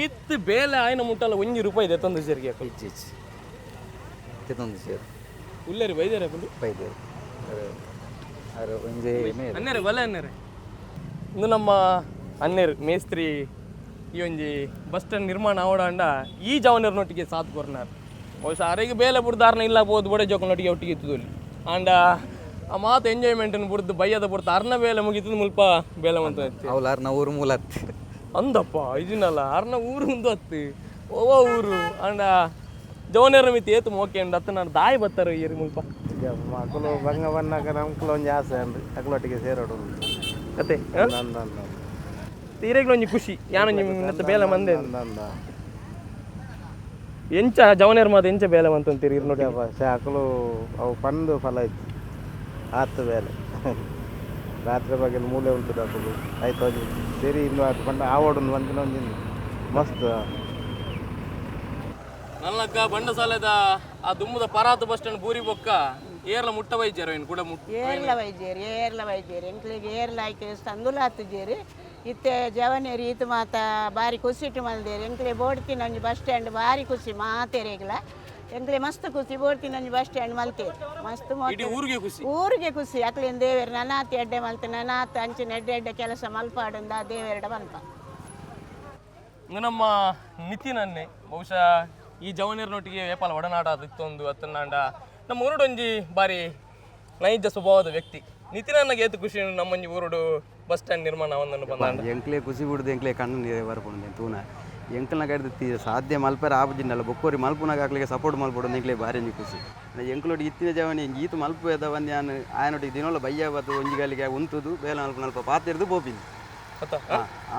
ಈತ್ ಬೇಲೆ ಆಯ್ನ ಮುಟ್ಟಲ್ಲ 1 ರೂಪಾಯಿ ಇದೆ ತಂದು ಸೇರಿಗೆ ಅಕುಲು? ಇಚ್ಚಿ ಇಚ್ಚಿ ತಿತ್ತೊಂದು ಸೇರು. ಉಲ್ಲೇರಿ ಬೈದೇರೆ ಅಕುಲು? ಬೈದೇರು ಅರು ಒಂಜಿ ಮೇಲ್. ಅನ್ನೇರು ಬಲೆ ಅನ್ನೇರೆ. ಇಂದು ನಮ್ಮ ಅನ್ನೇರು ಮೇಸ್ತ್ರಿ ಈ ಒಂಜಿ ಬಸ್ ಸ್ಟ್ಯಾಂಡ್ ನಿರ್ಮಾಣ ಆವಡಾಂಡ ಈ ಜವನರ್ನೊಟ್ಟಿಗೆ ಸಾಥ್ ಕೊರ್ನಾರ್. ಬಹುಶಃ ಅರೆಗೆ ಬೇಲೆ ಬುಡ್ದಾರ್ನ ಇಲ್ಲ ಬೋದು ಬಡೆ ಜೋಕನೊಟ್ಟಿಗೆ ಒಟ್ಟಿಗೆ ಇತ್ತುದಲ್ಲಿ. ಆಂಡ ಆ ಮಾತು ಎಂಜಾಯ್ಮೆಂಟ್ ಬುಡ್ದು ಬಯ್ಯದ ಬುಡ್ದು ಅರ್ನ ಬೇಲೆ ಮುಗಿತದ ಮುಲ್ಪ ಬೇಲೆ ಮಂತ ಇತ್ತು. ಅವ್ಲಾರ್ನ ಊರು ಮೂಲತ್. ಅಂದಪ್ಪ, ಇದಿನಲ್ಲ ಅರ್ನ ಊರು ಒಂದು ಅತ್ತು ಓವ ಊರು. ಆಂಡ ಜವನರ ಮಿತಿ ಏತು ಮೋಕೆ ಉಂಡು ಅತ್ತ ನಾನು ದಾಯಿ ಬತ್ತಾರೆ ಏರಿ ಮುಲ್ಪ? ಮಕ್ಕಳು ಬಂಗ ಬನ್ನಾಗ ನಮ್ಕುಲ ಒಂಜಿ ಆಸೆ ಅಂದ್ ಅಕ್ಲೊಟ್ಟಿಗೆ ಸೇರೋಡು. ಕತೆ. ಅಂದ ಅಂದ. ತೀರೆಗ್ಲ ಒಂಜಿ ಖುಷಿ ಯಾನೊಂಜಿ ಮತ್ತೆ ಬೇಲೆ ಮಂದೆ. ಅಂದ ಅಂದ. ಎಂಚ ಜವನೇರ್ ಮಾತ ಎಂಚ ಬೇಲೆ ಮಂತಂತೀರಿ ಇರ್ ನೋಡಿ? ಅಕುಲು ಅವು ಪಂದು ಫಲ ಇತ್ತು ಆತು ಬೇಲೆ. ರಾತ್ರಿ ಬಗ್ಗೆ ಮೂಲೆ ಉಂಟು ಅಕುಲು ಆಯ್ತು ಒಂಜಿ ಸರಿ ಇನ್ನು ಅದು ಪಂಡ ಆವಡೊಂದು ಒಂದಿನ ಒಂಜಿ ಮಸ್ತ್. ನಲ್ಲಕ್ಕ ಬಂಡಸಾಲೆದ ಆ ದುಮ್ಮದ ಪರಾತ ಬಸ್ ಸ್ಟ್ಯಾಂಡ್ ಬೂರಿ ಬೊಕ್ಕ ಏರ್ಲ ಮುಟ್ಟ ಬೈಜಾರ ಇನ್ ಕೂಡ ಮುಟ್ಟ? ಏರ್ಲ ವೈದ್ಯರು, ಏರ್ಲ ವೈದ್ಯರು ಎಂಕ್ಲೆಗ್ ಏರ್ಲ ಆಯ್ಕೆ ಸಂದುಲ ಆತುಜೇರು. ಇತ್ತೆ ಜವನೇರು ಈತ ಮಾತ ಬಾರಿ ಖುಷಿಟ್ ಮಲ್ದೇರು. ಎಂಕ್ಲೆ ಬೋಡ್ತಿನ ಒಂಜಿ ಬಸ್ ಸ್ಟ್ಯಾಂಡ್ ಬಾರಿ ಖುಷಿ ಮಾತೆರೆಗ್ಲ. ಎಂಕ್ಲೆ ಮಸ್ತ್ ಖುಷಿ, ಬೋಡ್ತಿನ ಒಂಜಿ ಬಸ್ ಸ್ಟ್ಯಾಂಡ್ ಮಲ್ತೇರು ಮಸ್ತ್. ಇಡೀ ಊರಿಗೆ ಖುಷಿ. ಊರಿಗೆ ಖುಷಿ. ಅಕ್ಲೇನ್ ದೇವೇರು ನನಾತ್ ಎಡ್ಡೆ ಮಲ್ತು, ನನಾತ್ ಅಂಚಿನ ಎಡ್ಡೆ ಎಡ್ಡೆ ಕೆಲಸ ಮಲ್ಪಾಡುಂದ ದೇವೆರಡ ಮಲ್ಪ. ಇಂದು ನಮ್ಮ ನಿತಿನ್ ಅನ್ನೆ ಬಹುಶಃ ಈ ಜವನೇರ್ನೊಟ್ಟಿಗೆ ವೇಪಾಲ ಒಡನಾಟ ಇತ್ತೊಂದು ಅತ್ತನಾಂಡ ನಮ್ಮ ಊರುಡೊಂಜಿ ಬಾರಿ ನೈಜ ಸ್ವಭಾವದ ವ್ಯಕ್ತಿ ನಿತಿನ್ ಅನ್ನಗೆ ಏತು ಖುಷಿ ಉಂಡು ನಮ್ಮೊಂಜಿ ಊರುಡು ಬಸ್ ಸ್ಟ್ಯಾಂಡ್ ನಿರ್ಮಾಣ ಒಂದನ್ನು ಬಂದಾಂಡ? ಎಂಕ್ಲೆ ಖುಷಿ ಬಿಡುದು, ಎಂಕ್ಲೆ ಕಣ್ಣು ನೀರೇ ಬರ್ಪುಂಡು ತೂನ. ಎಂಕಲ್ನ ಕೈಡ್ದು ಸಾಧ್ಯ ಮಲ್ಪೆರ ಆಪುಜಿಂಡಲ್ಲ ಬೊಕ್ಕೋರಿ ಮಲ್ಪುನಾಗ ಅಕ್ಲೆಗೆ ಸಪೋರ್ಟ್ ಮಲ್ಪೊಡು ಎಂಕ್ಲೆ ಬಾರಿ ಒಂಜಿ ಖುಷಿ. ಎಂಕ್ಲೊಡು ಇತ್ತಿನ ಜವನಿ ಈತ್ ಮಲ್ಪುವೆದ ಒಂಜಿ ಯಾನ್ ಆಯನೊಟ್ಟಿಗೆ ದಿನೋಲ ಬಯ್ಯ ಬತ್ತು ಒಂಜಿ ಗಾಲಿಗೆ ಉಂತುದು ಬೇಲೆ ಮಲ್ಪ ನಲ್ಪ ಪಾತೆರ್ದು ಪೋಪಿನಿ. ಅತ್ತ?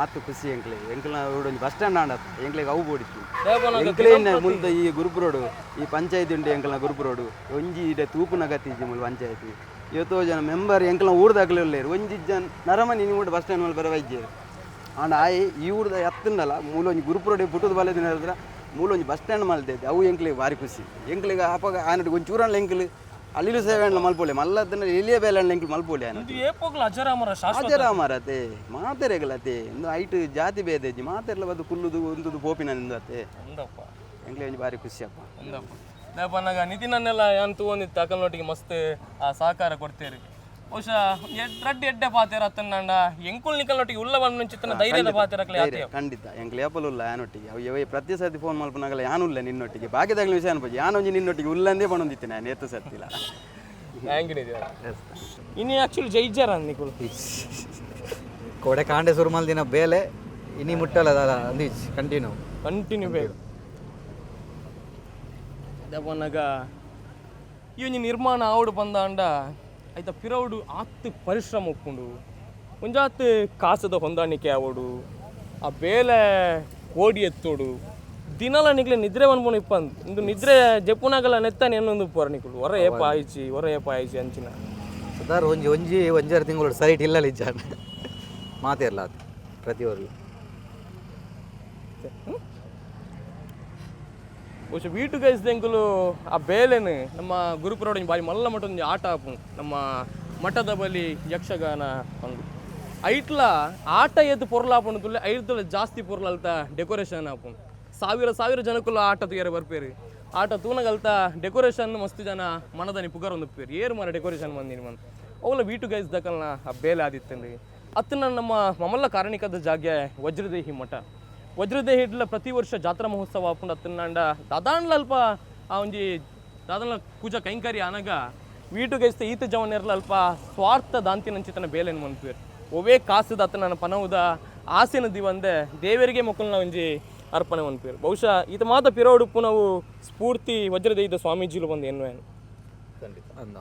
ಆತು ಖುಷಿ ಎಂಕ್ಲೆ. ಎಂಕ್ಲ ಒಂಜಿ ಬಸ್ ಸ್ಟ್ಯಾಂಡ್ ಆಂಡ ಎಂಕ್ಲೆಗ್ ಅವು ಬೋಡಿತ್ತು. ದೇವನ ಎಂಕ್ಲೆ ಮುಲ್ತ ಈ ಗುರುಪು ರೋಡು ಈ ಪಂಚಾಯತಿ ಉಂಟು ಎಂಕ್ಲನ ಗುರುಪು ರೋಡು ಒಂಜಿ ಇಡೆ ತೂಪುನ ಗತಿ ಇಜ್ಜಿ ಮುಲ್ ಪಂಚಾಯತಿ. ಏತೋ ಜನ ಮೆಂಬರ್ ಎಂಕ್ಲನ ಊರ್ದಾಕ್ಲೆ ಉಲ್ಲೇರು ಒಂಜಿ ಜನ ನರಮನಿ ನೀವು ಬಸ್ ಸ್ಟ್ಯಾಂಡ್ ಮಲ್ಪ ವೈದ್ಯರು ಆಂಡ ಆಯೆ ಈ ಊರ್ದ ಎತ್ತುಂಡಲ ಮೂಲ ಒಂಜಿ ಗುರುಪು ರೋಡ್ ಪುಟ್ಟದ ಬಲೆ ದಿನ ಹೇಳಿದ್ರೆ ಮೂಲ ಒಂಜಿ ಬಸ್ ಸ್ಟ್ಯಾಂಡ್ ಮಲ್ತೈತೆ ಅವು ಎಂಕ್ಲೆಗ್ ಭಾರಿ ಖುಷಿ. ಎಂಕ್ಲೆಗ್ ಅಪಗ ಆಯನೊಟ್ಟಿಗೆ ಒಂಚೂರಲ್ಲ ಎಂಕ್ಲು ಅಲ್ಲಿಲು ಸೇವೆ ಮಲ್ಪೊಲೆ ಮಲ್ಲದನ್ನ ಎಲಿಯ ಬೇಲೆ ಎಂಕ್ಲು ಮಲ್ಪೊಲೆ ಆಯನ. ಇದು ಏಪೋಗ್ಲ ಅಜರಾಮರ ಶಾಶ್ವತ. ಅಜರಾಮರತೆ ಮಾತೆರೆಗಲತೆ ಇಂದು ಐಟ್ ಜಾತಿ ಭೇದ ಇಜ್ಜಿ ಮಾತೆರ್ಲ ಬದು ಕುಲ್ಲುದು ಉಂತುದು ಪೋಪಿನ ನಿಂದು ಅತೆ. ಅಂದಪ್ಪ. ಎಂಕ್ಲೆ ಒಂಜಿ ಭಾರಿ ಖುಷಿ ಅಪ್ಪ. ಅಂದಪ್ಪ ದೇಪನಾಗ ನಿತಿನನ್ನೆಲ್ಲ ಯಾನ್ ತೂವೊಂದಿತ್ತು ಅಕಲ್ನೊಟ್ಟಿಗೆ ಮಸ್ತ್ ಆ ಸಹಕಾರ ಕೊಡ್ತೇರಿ. ಬಹುಶಃ ರಡ್ಡ್ ಎಡ್ಡೆ ಪಾತೆರ ಅತ್ತಂಡ ಎಂಕುಲ್ ನಿಕಲ್ನೊಟ್ಟಿಗೆ ಉಲ್ಲ ಬಂದು ಧೈರ್ಯದ ಪಾತೆರಕ್ಲೆ ಧೈರ್ಯ, ಖಂಡಿತ ಎಂಕ್ಲೆ ಏಪಲ್ ಉಲ್ಲ ಯಾನೊಟ್ಟಿಗೆ ಅವು ಯವ ಪ್ರತಿ ಸರ್ತಿ ಫೋನ್ ಮಲ್ಪನಾಗಲ ಯಾನು ಉಲ್ಲ ನಿನ್ನೊಟ್ಟಿಗೆ ಬಾಕಿದಾಗಲಿ ವಿಷಯ ಅನ್ಪೋಜಿ ಯಾನೊಂಜಿ ನಿನ್ನೊಟ್ಟಿಗೆ ಉಲ್ಲಂದೇ ಪಣೊಂದಿತ್ತೆ ನಾನು ಏತ ಸರ್ತಿಲ್ಲ. Thank you Nitin. ಇನಿ ಆಕ್ಚುಲಿ ಜೈಜಾರ ನಿಕುಲು. ಕೋಡೆ ಕಾಂಡೆ ಸುರು ಮಲ್ದಿನ ಬೇಲೆ ಇನಿ ಮುಟ್ಟಲ್ಲ ಅಂದು ಕಂಟಿನ್ಯೂ. ಕಂಟಿನ್ಯೂ ಬೇಕು ದೇಪನಾಗ ಈ ಒಂಜಿ ನಿರ್ಮಾಣ ಆವಡು ಬಂದಾಂಡ ಐತ ಪಿರವುಡು ಆತ್ ಪರಿಶ್ರಮ ಉಪ್ಪುಂಡು ಒಂಜಾತ್ ಕಾಸದ ಹೊಂದಾಣಿಕೆ ಆವಡು ಆ ಬೇಲೆ ಕೋಡಿ ಎತ್ತೋಡು ದಿನಲ ನಿಕ್ಲೆ ನಿದ್ರೆ ಪನ್ಪುನ ಇಪ್ಪಂದು ಇಂದು ನಿದ್ರೆ ಜೆಪ್ಪುನಾಗಲ ನೆತ್ತಾನೆ ಎನ್ನೊಂದು ಉಪ್ಪುವಾರ ನಿಕುಲು ಹೊರ ಏಪ ಆಯ್ಚಿ ಹೊರ ಏಪ ಆಯ್ಚಿ ಅಂಚಿನ. ಸುಧಾರ್ ಒಂಜಿ ಒಂಜಿ ಒಂಜಾರು ತಿಂಗಳು ಸೈಟ್ ಇಲ್ಲ ಇಜ್ಜಾನ ಮಾತಿರಲ್ಲ ಅದು ಪ್ರತಿಯೊರ್ಲು. ಬಹುಶಃ ವೀಟು ಗೈಸ್ ಎಂಕುಲು ಆ ಬೇಲೆನು ನಮ್ಮ ಗುರುಪುರೋಡು ಒಂಜಿ ಬಾರಿ ಮಲ್ಲ ಮಟ್ಟ ಒಂಜಿ ಆಟ ಆಪುಂಡು ನಮ್ಮ ಮಠದ ಬಲಿ ಯಕ್ಷಗಾನ ಪಂದು ಐಟ್ಲ ಆಟ ಎದ್ದು ಪೊರ್ಲಾಪುಂಡು ತುಲ್ಲೆ ಐರ್ತುಲ ಜಾಸ್ತಿ ಪೊರ್ಲು ಅಲ್ತ ಡೆಕೋರೇಷನ್ ಆಪುಂಡು ಸಾವಿರ ಸಾವಿರ ಜನಕ್ಕುಲ ಆಟ ತೂಯರೆ ಬರ್ಪೇರು ಆಟ ತೂನಗಲ್ತ ಡೆಕೋರೇಷನ್ ಮಸ್ತ್ ಜನ ಮನದನಿ ಪುಗರ್ ಒಂದು ಏರು ಮರ ಡೆಕೋರೇಷನ್ ಬಂದಿನಿ ಮನ್ ಅವುಲ ವೀಟು ಗೈಸ್ ದಕಲ್ನ ಆ ಬೇಲೆ ಆದಿತ್ತಂದು ಅತ್ತನ ನಮ್ಮ ಮಮಲ್ಲ ಕಾರಣಿಕದ ಜಾಗೆ ವಜ್ರದೇಹಿ ಮಠ. ವಜ್ರದೇಹಿ ಇಡ್ಲ ಪ್ರತಿ ವರ್ಷ ಜಾತ್ರಾ ಮಹೋತ್ಸವ ಆಪುಂಡು ಅತ್ತನಾಂಡ ದಾದಾನ್ಲ ಅಲ್ಪ ಆ ಒಂಜಿ ದಾದಾನ್ಲ ಪೂಜಾ ಕೈಂಕರ್ಯ ಅನಗ ವೀಟು ಗೈಸ್ತ ಈತ ಜವನೆರ್ಲ ಅಲ್ಪ ಸ್ವಾರ್ಥ ದಾಂತಿನಂಚಿತನ ಬೇಲೆನ್ ಮನ್ಪುವೆರ್ ಒವೇ ಕಾಸುದ ಅತ್ತ ನನ್ನ ಪನವುದ ಆಸೆನ ದಿವಂದೆ ದೇವರಿಗೆ ಮೊಕ್ಕಲ್ನ ಒಂಜಿ ಅರ್ಪಣೆ ಮನ್ಪುವೆರ್. ಬಹುಶಃ ಈತ ಮಾತ ಪಿರೋಡುಪ್ಪು ನಾವು ಸ್ಫೂರ್ತಿ ವಜ್ರದೇಹಿದ ಸ್ವಾಮೀಜಿಲು ಬಂದು ಎನ್ನುವೇನು. ಖಂಡಿತ ಅಂದ.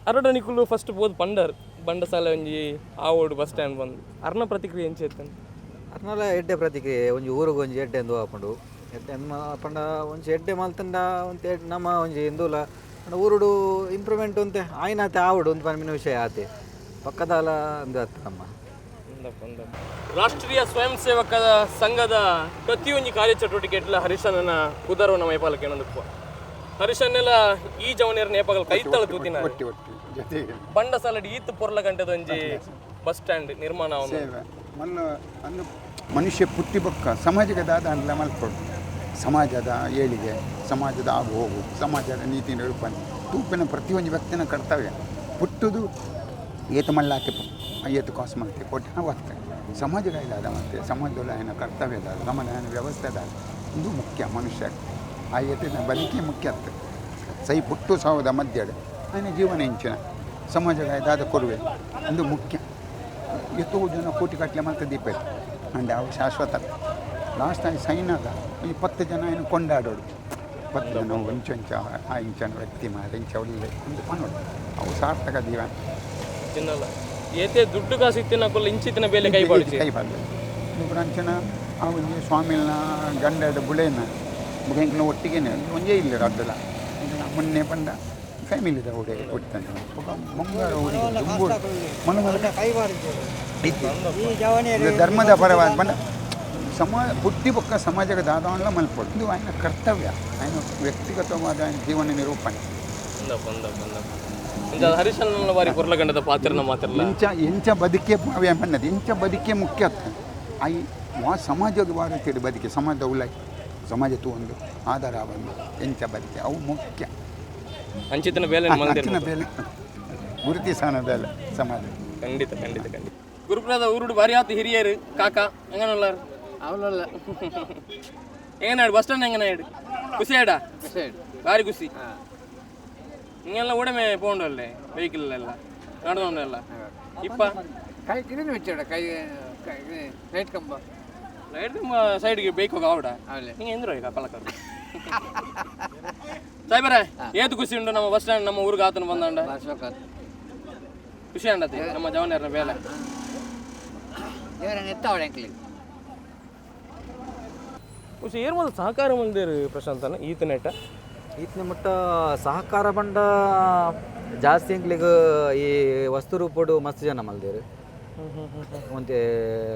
ಅರಡ ನಿಕುಲು ಫಸ್ಟ್ ಪೋದು ಪಂಡರ್ ಬಂಡಸಾಲೆ ಒಂಜಿ ಆವೋಡು ಬಸ್ ಸ್ಟ್ಯಾಂಡ್ ಬಂದು ಅರ್ನ ಪ್ರತಿಕ್ರಿಯೆ ಎಂಚ ಇತ್ತಂದು? ಅರ್ನಲ ಎಡ್ಡೆ ಪ್ರತಿಕ್ರಿಯೆ ಒಂಜಿ ಊರುగు ಒಂಜಿ ಎಡ್ಡೆ ಎಂದು ಆಪುಂಡು ಎಡ್ಡೆ ಪಂಡ ಒಂಜಿ ಎಡ್ಡೆ ಮಲ್ತಂಡ ಒಂತೆ ನಮ್ಮ ಒಂಜಿ ಇಂದುಲ ಪಂಡ ಊರುಡು ಇಂಪ್ರೂವ್ಮೆಂಟ್ ಒಂತೆ ಆಯ್ನಾತೆ ಆವಡು ಒಂದು ಪನ್ಪಿನ ವಿಷಯ ಆತೆ ಪಕ್ಕದಾಲ ಅಂದು ಅತ್ತ ನಮ್ಮ. ರಾಷ್ಟ್ರೀಯ ಸ್ವಯಂ ಸೇವಕ ಸಂಘದ ಪ್ರತಿಯೊಂದು ಕಾರ್ಯಚಟುವಟಿಕೆ ಇಟ್ಲ ಹರೀಶನ ಕುದರವ ನಮ್ಮ ನೇಪಾಲಕ್ಕೆ ಏನೊಂದಪ್ಪ ಹರೀಶನ್ನೆಲ್ಲ ಈ ಜವನಿಯರ ನೇಪಾಗಲ್ ಕೈತಳ ತೂತಿನ ಒಟ್ಟಿ ಒಟ್ಟಿ ಜೊತೆಗೆ ಬಂಡಸಾಲಡಿ ಈತ್ ಪೊರ್ಲ ಗಂಟೆದ ಒಂಜಿ ಬಸ್ ಸ್ಟ್ಯಾಂಡ್ ನಿರ್ಮಾಣ ಆವೊಂದು. ಸೇವೆ ಮಲ್ಲ ಅಂದು ಮನುಷ್ಯ ಪುಟ್ಟಿ ಬೊಕ್ಕ ಸಮಾಜಕ್ಕೆ ದಾದ ಅಂದ್ಲ ಮಲ್ಪೊಡು ಸಮಾಜದ ಏಳಿಗೆ ಸಮಾಜದ ಆಗು ಹೋಗು ಸಮಾಜದ ನೀತಿ ನಿರೂಪಣೆ ತೂಪಿನ ಪ್ರತಿಯೊಂದು ವ್ಯಕ್ತಿನ ಕರ್ತವ್ಯ ಪುಟ್ಟುದು ಏತು ಮಲ್ಲಾತೆ ಏತು ಕಾಸು ಮಲ್ತೆ ಕೊಟ್ಟು ಒತ್ತೆ ಸಮಾಜದ ದಾದ ಮತ್ತೆ ಸಮಾಜದಲ್ಲಿ ఆయన ಕರ್ತವ್ಯ ದಾದ ಸಮಾಜ ವ್ಯವಸ್ಥೆ ದಾದ ಇದು ಮುಖ್ಯ ಮನುಷ್ಯ ಆ ಏತಿನ ಬಲಿಕೆ ಮುಖ್ಯ ಅತ್ತೆ ಸೈ ಪುಟ್ಟು ಸಾವದ ಮಧ್ಯೆ ఆయన ಜೀವನ ಇಂಚಿನ ಸಮಾಜದ ದಾದ ಕೊಡುವೆ ಇದು ಮುಖ್ಯ. ಎತ್ತೋ ಜನ ಕೋಟಿ ಕಟ್ಟಲೆ ಮತ್ತೆ ದೀಪ ಅಂಡ್ ಅವು ಶಾಶ್ವತ ಲಾಸ್ಟ್ ಆಗಿ ಸೈನಾಗ ಈ 10 ಜನ ಏನು ಕೊಂಡಾಡೋಡು 10 ಜನ ಇಂಚ ಇಂಚ ಆ ಇಂಚನ ವ್ಯಕ್ತಿ ಮಾರ ಇಂಚ ಒಳ್ಳೆ ಒಂದು ಪನೋಡು ಅವು ಸಾರ್ಥಕ ಜೀವನ. ತಿನ್ನಲ್ಲ ಏತೆ ದುಡ್ಡು ಕಾಸು ಇತ್ತಿನ ಕೊಲ್ಲ ಇಂಚಿತ್ತಿನ ಬೇಲೆ ಕೈ ಬಾಡಿಸಿ ಕೈ ಬಾರ್ದು ಅಂಚನ ಆ ಒಂಜಿ ಸ್ವಾಮಿಲ್ನ ಗಂಡದ ಬುಳೆನ ಬೊಕ ಎಂಕ್ಲ ಒಟ್ಟಿಗೆನೆ ಒಂಜೇ ಇಲ್ಲ ರಡ್ಡಲ ಮೊನ್ನೆ ಪಂಡ ಫ್ಯಾಮಿಲಿದ ಒಡೆ ಒಟ್ಟಂತ ಬೊಕ ಮಂಗಳೂರು ಊರಿಗೆ ದುಂಬು ಮನ ಕೈ ಬಾರಿದ್ದೇವೆ ಈ ಜವನಿಯರು ಇದು ಧರ್ಮದ ಪರವಾದ ಪಂಡ ಸಮಾಜ ಬುದ್ಧಿ ಬೊಕ್ಕ ಸಮಾಜಕ್ಕೆ ದಾದಾನ್ಲ ಮಲ್ಪೊಡು ಇದು ఆయన ಕರ್ತವ್ಯ ఆయన ವ್ಯಕ್ತಿಗತವಾದ ఆయన ಜೀವನ ನಿರೂಪಣೆ. ಅಂದಪ್ಪ ಅಂದಪ್ಪ ಅಂದಪ್ಪ ಇಂಚ ಹರೀಶನ ಬಾರಿ ಪೊರ್ಲ ಗಂಟದ ಪಾತ್ರನ ಮಾತಿರಲ್ಲ. ಇಂಚ ಎಂಚ ಬದುಕೆ ಅವೇ ಪನ್ನದು ಇಂಚ ಬದುಕೆ ಮುಖ್ಯ I ವಾ ಸಮಾಜದ ವಾರ ಬದುಕೆ ಸಮಾಜದ ಉಲೈ ಸಮಾಜ ತೂ ಒಂದು ಆಧಾರ ಒಂದು ಎಂಚ ಬದುಕೆ ಅವು ಮುಖ್ಯ. ಅಂಚಿತನ ಬೇಲೆ ಅಂಚಿನ ಬೇಲೆ ಗುರುತಿಸಾನ ಬೇಲೆ ಸಮಾಜ. ಖಂಡಿತ ಖಂಡಿತ ಖಂಡಿತ. ಗುರುಪ್ರದ ಊರುಡು ಬಾರಿ ಆತು ಹಿರಿಯರು ಕಾಕ ಹೆಂಗನಲ್ಲಾರು ಅವಳಲ್ಲ. ಹೆಂಗನಾಡು ಬಸ್ ಸ್ಟ್ಯಾಂಡ್ ಹೆಂಗನಾಡು ಖುಷಿ ಆಡ ಭಾರಿ ಖುಷಿ. ಹಿಂಗೆಲ್ಲ ಉಡಮೆ ಪೋಂಡಲ್ಲೇ ವೆಹಿಕಲ್ ಎಲ್ಲ ನಡೆದವನ್ನೆಲ್ಲ ಇಪ್ಪ ಕೈ ಇದನ್ನು ಬಿಚ್ಚಾಡ ಕೈ ಕೈ ಲೈಟ್ ಕಂಬ. ಲೈಟ್ ನಿಮ್ಮ ಸೈಡ್ಗೆ ಬೇಕು ಆವಡ. ನಿಂಗೆ ಎಂದ್ರು ಈಗ ಪಲಕರು ಸಾಯ್ಬರ, ಏತು ಖುಷಿ ಉಂಟು ನಮ್ಮ ಬಸ್ ಸ್ಟ್ಯಾಂಡ್ ನಮ್ಮ ಊರಿಗೆ ಆತನ ಬಂದಾಂಡ? ಖುಷಿ ಅಂಡತಿ ನಮ್ಮ ಜವನರ್ನ ಬೇಲೆ. ಖುಷಿ ಏರ್ ಮೊದಲು ಸಹಕಾರ ಮಂದಿರು ಪ್ರಶಾಂತನ ಈತ ನೆಟ್ಟ? ಈತನ ಮುಟ್ಟ ಸಹಕಾರ ಬಂಡ ಜಾಸ್ತಿ ಎಂಕ್ಲಿಗ್ ಈ ವಸ್ತು ರೂಪಡು ಮಸ್ತ್ ಜನ ಮಲ್ದೇರು. ಒಂತೆ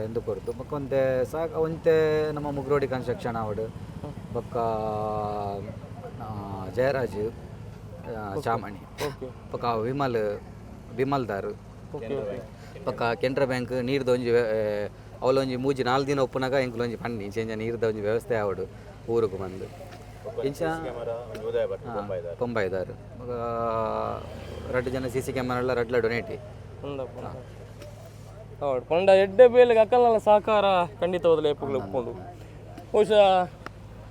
ಎಂದು ಕೊರ್ದು ಬೊಕ್ಕ ಒಂತೆ ಸಾಕ ಒಂತೆ ನಮ್ಮ ಮುಗ್ರೋಡಿ ಕನ್ಸ್ಟ್ರಕ್ಷನ್ ಅವಡು, ಬೊಕ್ಕ ಜಯರಾಜ್ ಚಾಮಣಿ, ಬೊಕ್ಕ ವಿಮಲ್ ವಿಮಲ್ದಾರ್, ಬೊಕ್ಕ ಕೆನರಾ ಬ್ಯಾಂಕ್ ನೀರ್ದ ಒಂಜಿ ಅವಲೊಂಜಿ ಮೂಜಿ ನಾಲ್ ದಿನ ಒಪ್ಪುನಾಗ ಎಂಕ್ಲೊಂಜಿ ಪನ್ನಿ ಇಂಚ ಇಂಚ ನೀರ್ದ ಒಂಜಿ ವ್ಯವಸ್ಥೆ ಆವಡು ಊರುಗು ಬಂದು ಇಂಚ ಬೊಂಬಾಯಿದಾರು. ಬೊಕ್ಕ ರಡ್ಡು ಜನ ಸಿ ಸಿ ಕ್ಯಾಮರಾ ಎಲ್ಲ ರಡ್ಲ ಡೊನೇಟಿ. ಹೌದು, ಪಂಡ ಎಡ್ಡೆ ಬೇಲೆಗೆ ಅಕ್ಕಲ್ನೆಲ್ಲ ಸಹಕಾರ ಖಂಡಿತ ಹೋದಲೆ ಏಪುಗಳು ಒಪ್ಕೊಂಡು. ಬಹುಶಃ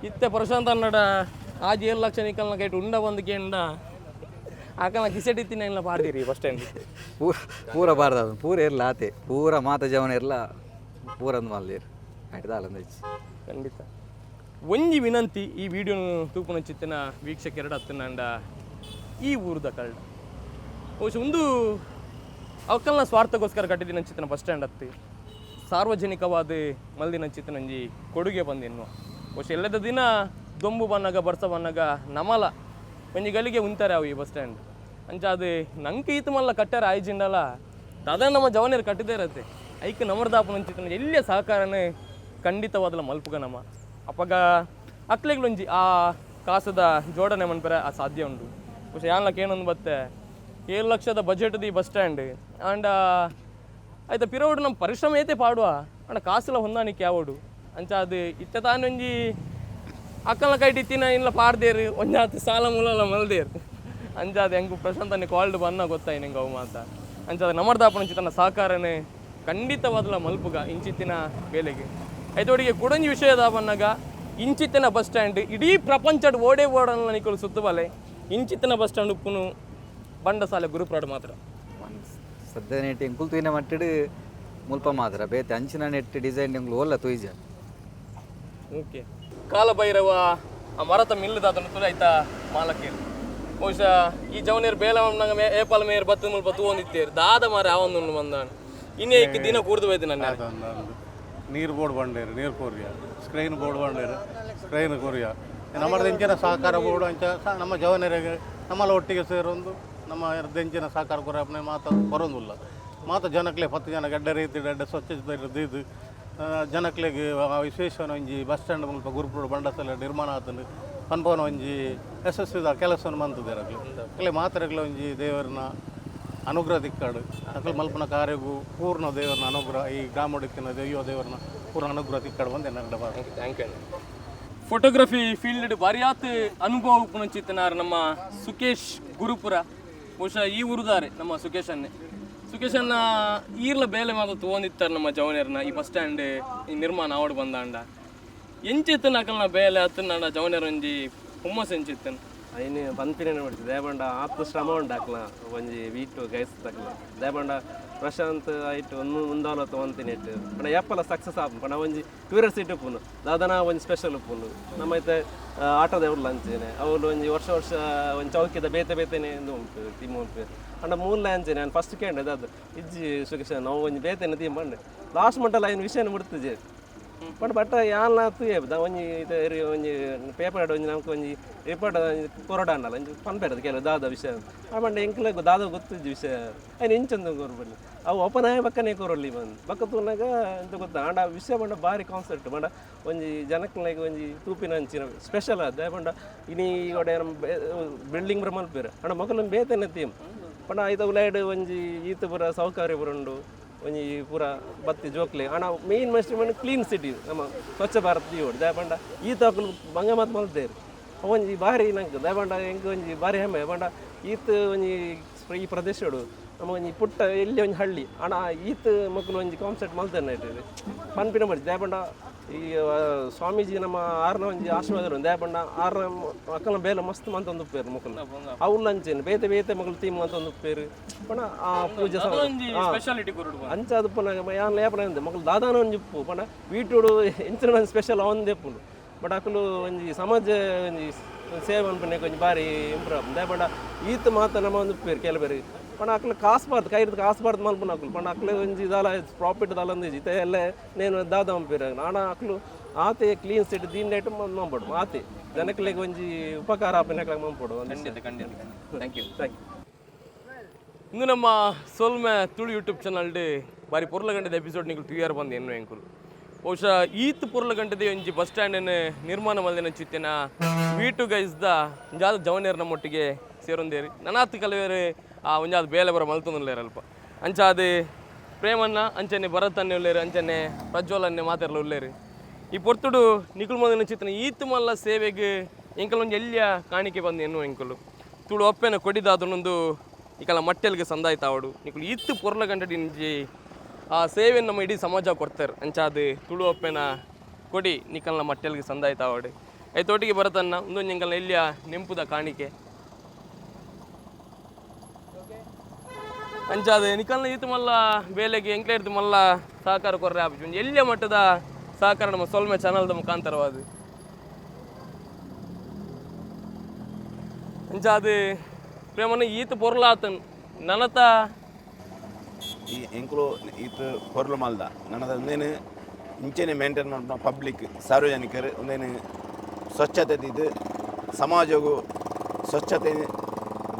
ಇತ್ತೆ ಪ್ರಶಾಂತ್ ಅನ್ನಡ ಆಜಿ 7 ಲಕ್ಷ ನಿಕಲ್ನ ಕೈಟ್ ಉಂಡ ಬಂದು ಕೇಂಡ ಆಕಲ್ನ ಕಿಸೆಟ್ ಇತ್ತಿನ ಪಾಡ್ದಿರಿ ಬಸ್ ಸ್ಟ್ಯಾಂಡ್. ಪೂರ ಪೂರ ಬಾರ್ದ, ಅದು ಪೂರ ಇರ್ಲ ಆತೆ, ಪೂರ ಮಾತ ಜವನ ಇರ್ಲ ಪೂರ ಅಂದ್ ಮಲ್ದಿರು ಆಯ್ತು ಅಂದಚ್ಚಿ. ಖಂಡಿತ ಒಂಜಿ ವಿನಂತಿ, ಈ ವಿಡಿಯೋನು ತೂಪುನ ಚಿತ್ತಿನ ವೀಕ್ಷಕೆರಡು ಹತ್ತನಂಡ ಈ ಊರುದ ಕಳ್ಳ ಬಹುಶಃ ಒಂದು ಅವಕ್ಕಲ್ನ ಸ್ವಾರ್ಥಕ್ಕೋಸ್ಕರ ಕಟ್ಟಿದಿನ ಚಿತ್ತಿನ ಬಸ್ ಸ್ಟ್ಯಾಂಡ್ ಹತ್ತಿ, ಸಾರ್ವಜನಿಕವಾದ ಮಲ್ದಿನ ಚಿತ್ತನಂಜಿ ಕೊಡುಗೆ ಬಂದಿನ್ನು. ಬಹುಶಃ ಎಲ್ಲದ ದಿನ ದೊಂಬು ಬನ್ನಾಗ ಬರ್ಸ ಬನ್ನಾಗ ನಮಲ ಒಂಜಿ ಗಲಿಗೆ ಉಂತಾರೆ ಅವು ಈ ಬಸ್ ಸ್ಟ್ಯಾಂಡ್. ಅಂಚ ಅದು ನಂಗೆ ಈತ ಮಲ್ಲ ಕಟ್ಟಾರ ಆಯ್ಜಿಂಡಲ ದಾದಾ ನಮ್ಮ ಜವನಿಯರು ಕಟ್ಟಿದೇ ಇರತ್ತೆ. ಐಕ್ ನಮರ್ದಾಪನ ಚಿತ್ತನ ಎಲ್ಲಿಯ ಸಹಕಾರನೇ ಖಂಡಿತವಾದಲ ಮಲ್ಪುಗ ನಮ್ಮ ಅಪಗ ಅಕ್ಲೆಗ್ಲೊಂಜಿ ಆ ಕಾಸದ ಜೋಡಣೆ ಮನ್ಪೆರೆ ಆ ಸಾಧ್ಯ ಉಂಟು. ಬಹುಶಃ ಯಾನ್ಲಕ್ಕ ಏನೊಂದು ಬತ್ತೆ 7 ಲಕ್ಷದ budget the bus stand and ಆಯ್ತಾ ಪಿರೋಡು ನಮ್ಮ ಪರಿಶ್ರಮ ಐತೆ ಪಾಡುವ ಅಂಡ ಕಾಸುಲ ಹೊಂದಾಣಿಕೆ ಯಾವಡು. ಅಂಚ ಅದು ಇತ್ತೆ ತಾನೊಂಜಿ ಅಕ್ಕನ ಕೈಟ್ ಇತ್ತಿನ ಇಲ್ಲ ಪಾಡ್ದೇರು ಒಂಜಾತ್ ಸಾಲ ಮೂಲಲ ಮಲ್ದೇರು. ಅಂಚಾದ ಎಂಕು ಪ್ರಶಾಂತನೆ ಕಾಲ್ಡ್ ಬನ್ನ ಗೊತ್ತಾಯಿ ನಿಂಗೆ ಅವು ಮಾತ. ಅಂಚಾದ ನಮರ್ದಾಪನ ತನ್ನ ಸಹಕಾರನೇ ಖಂಡಿತವಾದಲ ಮಲ್ಪುಗ ಇಂಚಿತ್ತಿನ ಬೇಲೆಗೆ. ಐತೋಡಿಗೆ ಕುಡಂಜಿ ವಿಷಯದ ಬನ್ನಾಗ ಇಂಚಿತ್ತಿನ ಬಸ್ ಸ್ಟ್ಯಾಂಡ್ ಇಡೀ ಪ್ರಪಂಚಡ್ ಓಡೇ ಓಡಲ್ಲ ನಿಕಲು ಸುತ್ತಬಲೆ ಇಂಚಿತ್ತಿನ ಬಸ್ ಸ್ಟ್ಯಾಂಡ್ ಉಪ್ಪುನು ಬಂಡಸಾಲೆ ಗುರುಪ್ರಾಡ್ ಮಾತ್ರ. ಸದ್ಯ ನೆಟ್ ಎಂಕುಲು ತೂಯಿನ ಮಟ್ಟಿಡ್ ಮುಲ್ಪ ಮಾತ್ರ, ಬೇತೆ ಅಂಚಿನ ನೆಟ್ ಡಿಸೈನ್ ಎಂಕುಲು ಓಲ್ಲ ತೂಯಿಜ. ಓಕೆ, ಕಾಲಭೈರವ ಆ ಮರತ ಮಿಲ್ಲದಾತನ ತುಲೆ ಆಯ್ತಾ ಮಾಲಕೇರು. ಬಹುಶಃ ಈ ಜವನೇರು ಬೇಲ ನಂಗೆ ಏಪಾಲ ಮೇರ್ ಬತ್ತು ಮುಲ್ಪ ತೂವೊಂದಿತ್ತೇರು ದಾದ ಮಾರೆ ಆವೊಂದು ಬಂದಾನು ಇನ್ನೇ ಇಕ್ಕ ದಿನ ಕೂರ್ದು ಹೋಯ್ತು ನನ್ನ. ನೀರು ಬೋರ್ಡ್ ಬಂಡೇರು, ನೀರು ಕೋರಿಯ ಸ್ಕ್ರೀನ್ ಬೋರ್ಡ್ ಬಂಡೇರು, ಸ್ಕ್ರೀನ್ ಕೊರಿಯ. ನಮ್ಮದು ಇಂಚಿನ ಸಹಕಾರ ಬೋರ್ಡ್ ಅಂಚ ನಮ್ಮ ಜವನರಿಗೆ ನಮ್ಮಲ್ಲ ಒಟ್ಟಿಗೆ ಸೇರೊಂದು ನಮ್ಮ ದೆಂಚಿನ ಸಹಕಾರ ಕೊರಪನೆ ಮಾತ ಬರೋದಿಲ್ಲ. ಮಾತ ಜನಕ್ಲೆ 10 ಜನ ಗಡ್ಡೆ ರೀತಿ ಎಡ್ಡೆ ಸ್ವಚ್ಛತೆ ಇದು ಜನಕ್ಲೆಗ್ ವಿಶೇಷ ಒಂಜಿ ಬಸ್ ಸ್ಟ್ಯಾಂಡ್ ಮುಲ್ಪ ಗುರುಪುರ ಬಂಡಸಲ ನಿರ್ಮಾಣ ಆತಂಡು ಪನ್ಪವನ ಒಂಜಿ ಯಶಸ್ವಿದ ಕೆಲಸವನ್ನು ಮಂತುದೇರು. ಅಕ್ಲೆ ಮಾತೆರೆಗ್ಲ ಒಂಜಿ ದೇವರನ ಅನುಗ್ರಹ ದಿಕ್ಕಾಡು. ಅಕಲ್ ಮಲ್ಪನ ಕಾರ್ಯಗೂ ಪೂರ್ಣ ದೇವರನ ಅನುಗ್ರಹ, ಈ ಗ್ರಾಮಡಿಕ್ಕಿನ ದೈವ ದೇವರನ ಪೂರ್ಣ ಅನುಗ್ರಹ ತಿಕ್ಕಾಡು ಬಂದು ಎನ್ನಡ. Thank you. Photography field ಬಾರಿಯಾತ್ ಅನುಭವ ಉಪ್ಪುನಂಚಿತ್ತನಾರ್ ನಮ್ಮ ಸುಕೇಶ್ ಗುರುಪುರ. ಬಹುಶಃ ಈ ಊರುದಾರೆ ನಮ್ಮ ಸುಕೇಶ್ ಅನ್ನೆ. ಸುಕೇಶ್ ಅನ್ನ ಈರ್ಲ ಬೇಲೆ ಮಾತ್ರ ತೋಂದಿತ್ತಾರೆ ನಮ್ಮ ಜವನೇರ್ನ ಈ ಬಸ್ ಸ್ಟ್ಯಾಂಡ್ ಈ ನಿರ್ಮಾಣ ಆವಡ್ ಬಂದಾಂಡ ಎಂಚಿತ್ತನ ಅಕಲ್ನ ಬೇಲೆ ಅತ್ತನಾಂಡ ಜವನೇರ್ ಒಂಜಿ ಹುಮ್ಮಸ್ ಎಂಚಿತ್ತನ? ಐನ್ ಪನ್ಪಿನ ಬಿಡ್ತು ದೇಬಂಡ ಆತ್ ಶ್ರಮ ಉಂಡಾಕ್ಲ ಒಂಜಿ ವೀಟು ಗೈಸ್ ತಕ್ಲ ದೇಬಂಡ ಪ್ರಶಾಂತ್ ಐಟ್ ಒಂದು ಮುಂದಾಲತ್ತ ಒಂತಿನ ಇಟ್ಟು ಪಂಡ ಏಪಲ ಸಕ್ಸಸ್ ಆಪುಂಡು ಪಂಡ ಒಂಜಿ ಕ್ಯೂರಿಯಾಸಿಟಿ ಉಪ್ಪುಂಡು ದಾದನ ಒಂಜಿ ಸ್ಪೆಷಲ್ ಉಪ್ಪುಂಡು. ನಮ್ಮ ಇತ್ತೆ ಆಟೋದ ಉಲ್ಲ ಅಂಚೆನೆ ಅವ್ಲು ಒಂಜಿ ವರ್ಷ ವರ್ಷ ಒಂಜಿ ಚೌಕಿದ ಬೇತೆ ಬೇತೆನೆ ಇಂದು ಉಂಟು ಥೀಮ್ ಉಂಟು. ಪಂಡ ಮೂಲ ಅಂಚೆನೆ ನಾನು ಫಸ್ಟ್ ಕೇಂಡೆ ದಾದ ಇಜ್ಜಿ ಸುಖೇಶ ನಾವು ಒಂಜಿ ಬೇತೆನೆ ಥೀಮ್ ಪಂಡೆ ಲಾಸ್ಟ್ ಮಂಟಲ ಐನ್ ವಿಷಯನ ಬಿಡ್ತುಜೆ ಪಂಡ ಬಟ್ ಯಾನ್ಲ ತೂಯೆ ಒಂಜಿ ಇದು ಒಂಜಿ ಪೇಪರ್ ಒಂಜಿ ನಮ್ಗೆ ಒಂಜಿ ರಿಪೋರ್ಟ್ ಕೊರಡ ಅಂಡಲ್ಲ ಒಂಜಿ ಪನ್ಪೇರದು ಕೆಲವು ದಾದ ವಿಷಯ. ಆ ಪಂಡ ಎಂಕ್ಲೆ ದಾದ ಗೊತ್ತಿಜ್ಜಿ ವಿಷಯ ಐನ್ ಇಂಚೊಂದು ಕೊರ್ಬಲ್ಲಿ ಅವು ಓಪನ್ ಆಯ ಬಕ್ಕನೇ ಕೊರೊಲಿ ಬಂದು ಬಕ್ಕ ತೂನಾಗ ಎಂತ ಗೊತ್ತಾ. ಆಂಡ ವಿಷಯ ಪಂಡ ಬಾರಿ ಕಾನ್ಸೆಪ್ಟ್ ಪಂಡ ಒಂಜಿ ಜನಕ್ಲೆಗ್ ಒಂಜಿ ತೂಪಿನ ಅಂಚಿನ ಸ್ಪೆಷಲ್ ಅದ ಪಂಡ ಇನಿ ಒಡೆ ಬಿಲ್ಡಿಂಗ್ ಪೂರ ಮಲ್ಪೆರ್ ಆಂಡ ಮೊಕಲು ಬೇತೆನೆ ಥೀಮ್ ಪಂಡ ಐತ ಉಲೈಡ್ ಒಂಜಿ ಈತ ಪೂರ ಸೌಕರ್ಯ ಪೂರ ಉಂಡು ಒಂಜಿ ಪೂರ ಬತ್ತಿ ಜೋಕ್ಲೆ. ಆಂಡ ಮೇನ್ ಮಸ್ಟ್ ಪಂಡ ಕ್ಲೀನ್ ಸಿಟಿ ನಮ್ಮ ಸ್ವಚ್ಛ ಭಾರತ್ ದೀವೊಡು ದಾಯೆ ಪಂಡ ಈತ ಅಕುಲು ಬಂಗ ಮಾತ್ ಮಲ್ತೇರು ಒಂಜಿ ಬಾರಿ ನಂಗೆ ದಾಯೆ ಪಂಡ ಎಂಕ್ ಒಂಜಿ ಬಾರಿ ಹೆಮ್ಮೆ ಪಂಡ ಈತ್ ಒಂಜಿ ಈ ಪ್ರದೇಶಡು ನಮ್ಮ ಒಂಜಿ ಪುಟ್ಟ ಎಲ್ಲಿ ಒಂಜಿ ಹಳ್ಳಿ ಆಂಡ ಈತ್ ಮೊಕುಲು ಒಂಜಿ ಕಾನ್ಸೆಪ್ಟ್ ಮಲ್ತೇನೆ ಇಟ್ಟು ಪನ್ಪಿನ ಮರ್ಜಿ ದಾಯೆ ಪಂಡ ಈ ಸ್ವಾಮೀಜಿ ನಮ್ಮ ಆರ್ನ ಒಂಜಿ ಆಶೀರ್ವಾದ ದಾಯೆ ಪಂಡ ಆರ್ನ ಅಕ್ಕನ ಬೇಲೆ ಮಸ್ತ್ ಮಂತೊಂದು ಉಪ್ಪೇರು ಮುಕುಲು. ಅವುಲ್ಲ ಅಂಚೆನೆ ಬೇತೆ ಬೇತೆ ಮಗಳು ಟೀಮ್ ಮಂತೊಂದು ಉಪ್ಪೇರು ಪಂಡ ಆ ಪೂಜೆ ಸ್ಪೆಷಾಲಿಟಿ ಕೊರಡು. ಅಂಚ ಅದು ಪುನಃ ಯಾನ್ ಲೇಪನ ಅಂದೆ ಮಗಳು ದಾದಾನ ಒಂಜಿ ಉಪ್ಪು ಪಂಡ ವೀಟುಡು ಎಂಚಿನ ಒಂಜಿ ಸ್ಪೆಷಲ್ ಅವಂದೇ ಉಪ್ಪುಂಡು. ಬಟ್ ಅಕುಲು ಒಂಜಿ ಸಮಾಜ ಒಂಜಿ ಸೇವೆ ಅನ್ಪುನೆ ಒಂಜಿ ಬಾರಿ ಇಂಪ್ರೂವ್ ಆಪುಂಡು. ದಾಯೆ ಪಂಡ ಈತ್ ಮಾತ ನಮ್ಮ ಒಂದು ಉಪ್ಪೇರು ಕೆಲಬೇರು ಪಂಡ ಅಕ್ಲು ಕಾಸು ಬಾರ್ದು ಕೈರ್ದು ಕಾಸು ಬಾರ್ದು ಮಲ್ಪುನ ಅಕ್ಲು ಪಂಡ ಅಕ್ಲು ಒಂಜಿ ದಾಲ ಪ್ರಾಫಿಟ್ ದಾಲ ಒಂದಿಜಿ ಇತ್ತೆ ಎಲ್ಲ ನೇನು ದಾದ ಮಂಪೇರು ಆಂಡ ಅಕ್ಲು ಆತೆ ಕ್ಲೀನ್ ಸೆಟ್ ದೀನ್ ಐಟಮ್ ಮಂಪೊಡು ಆತೆ ಜನಕ್ಲೆಗ್ ಒಂಜಿ ಉಪಕಾರ ಆಪಿನಕ್ಲೆಗ್ ಮಂಪೊಡು. ಖಂಡಿತ ಖಂಡಿತ, thank you. Thank you. ಇಂದು ನಮ್ಮ ಸೊಲ್ಮೆ ತುಳು ಯೂಟ್ಯೂಬ್ ಚಾನಲ್ ಬಾರಿ ಪೊರ್ಲ ಗಂಟೆದ ಎಪಿಸೋಡ್ ನಿಕುಲು ತೂಯರ್ ಬಂದು ಎನ್ನು ಎಂಕುಲು. ಬಹುಶಃ ಈತ್ ಪೊರ್ಲ ಗಂಟೆದ ಒಂಜಿ ಬಸ್ ಸ್ಟ್ಯಾಂಡ್ ನಿರ್ಮಾಣ ಮಲ್ದಿನ ಚಿತ್ತಿನ ವೀಟು ಗೈಸ್ದ ಒಂಜಾದ ಜವನೇರ್ ನಮ್ಮೊಟ್ಟಿಗೆ ಸೇರೊಂದೇರಿ ನನಾತ್ ಕಲವೇರು ಆ ಒಂಜಾದ ಬೇಲೆ ಬರ ಮಲ್ತೊಂದುಲ್ಲೇರು ಅಲ್ಪ. ಅಂಚಾದ ಪ್ರೇಮನ್ನ ಅಂಚನೆ ಭರತನ್ನೇ ಉಲ್ಲೇರು, ಅಂಚನೆ ಪ್ರಜ್ವಲನ್ನೇ ಮಾತೆರ್ಲ ಉಲ್ಲೇರು. ಈ ಪೊರ್ತುಡು ನಿಕುಲು ಮಲ್ದಿನ ಚಿತ್ತಿನ ಈತ್ ಮಲ್ಲ ಸೇವೆಗೆ ಎಂಕಲ್ ಒಂಜಿ ಎಲ್ಯ ಕಾಣಿಕೆ ಬಂದು ಎನ್ನು ಎಂಕುಲು ತುಳು ಒಪ್ಪೆನ ಕೊಡಿದಾದನೊಂದು ಇಕಲ ಮಟ್ಟೆಲ್ಗೆ ಸಂದಾಯ್ತಾವಡು ನಿಕುಲು ಈತ್ ಪೊರ್ಲ ಗಂಟೆ ಇಂಜಿ ಆ ಸೇವೆಯನ್ನು ನಮ್ಮ ಇಡೀ ಸಮಾಜ ಕೊಡ್ತಾರೆ. ಅಂಚಾದ ತುಳು ಅಪ್ಪೆನ ಕೊಡಿ ನಿಕಲ್ನ ಮಟ್ಟೆಲ್ಗೆ ಸಂದಾಯ್ತಾವಡು. ಐತೊಟ್ಟಿಗೆ ಬರತನ್ನ ಒಂದೊಂದು ಎಂಕಲ್ನ ಎಲ್ಲಿಯ ನೆಂಪುದ ಕಾಣಿಕೆ. ಅಂಚಾದ ನಿಕಲ್ನ ಈತ ಮಲ್ಲ ಬೇಲೆಗೆ ಎಂಕ್ಲೇರ್ದು ಮಲ್ಲ ಸಹಕಾರ ಕೊರ್ರೆ ಆಪುಜಿ. ಒಂಜಿ ಎಲ್ಲಿಯ ಮಟ್ಟದ ಸಹಕಾರ ನಮ್ಮ ಸೊಲ್ಮೆ ಚಾನಲ್ದ ಮುಖಾಂತರವಾದ. ಅಂಚಾದ ಪ್ರೇಮನ ಈತ ಪೊರ್ಲಾತನ್ ನನತ ಈ ಎಂಕುಲು ಈತ ಪೊರ್ಲು ಮಲ್ದ ನನದ ಒಂದೇನು ಇಂಚೆನೆ ಮೇಂಟೈನ್ ಮಾಡ್ಪ ಪಬ್ಲಿಕ್ ಸಾರ್ವಜನಿಕರು ಒಂದೇನು ಸ್ವಚ್ಛತೆ ದೀದು ಸಮಾಜಗು ಸ್ವಚ್ಛತೆ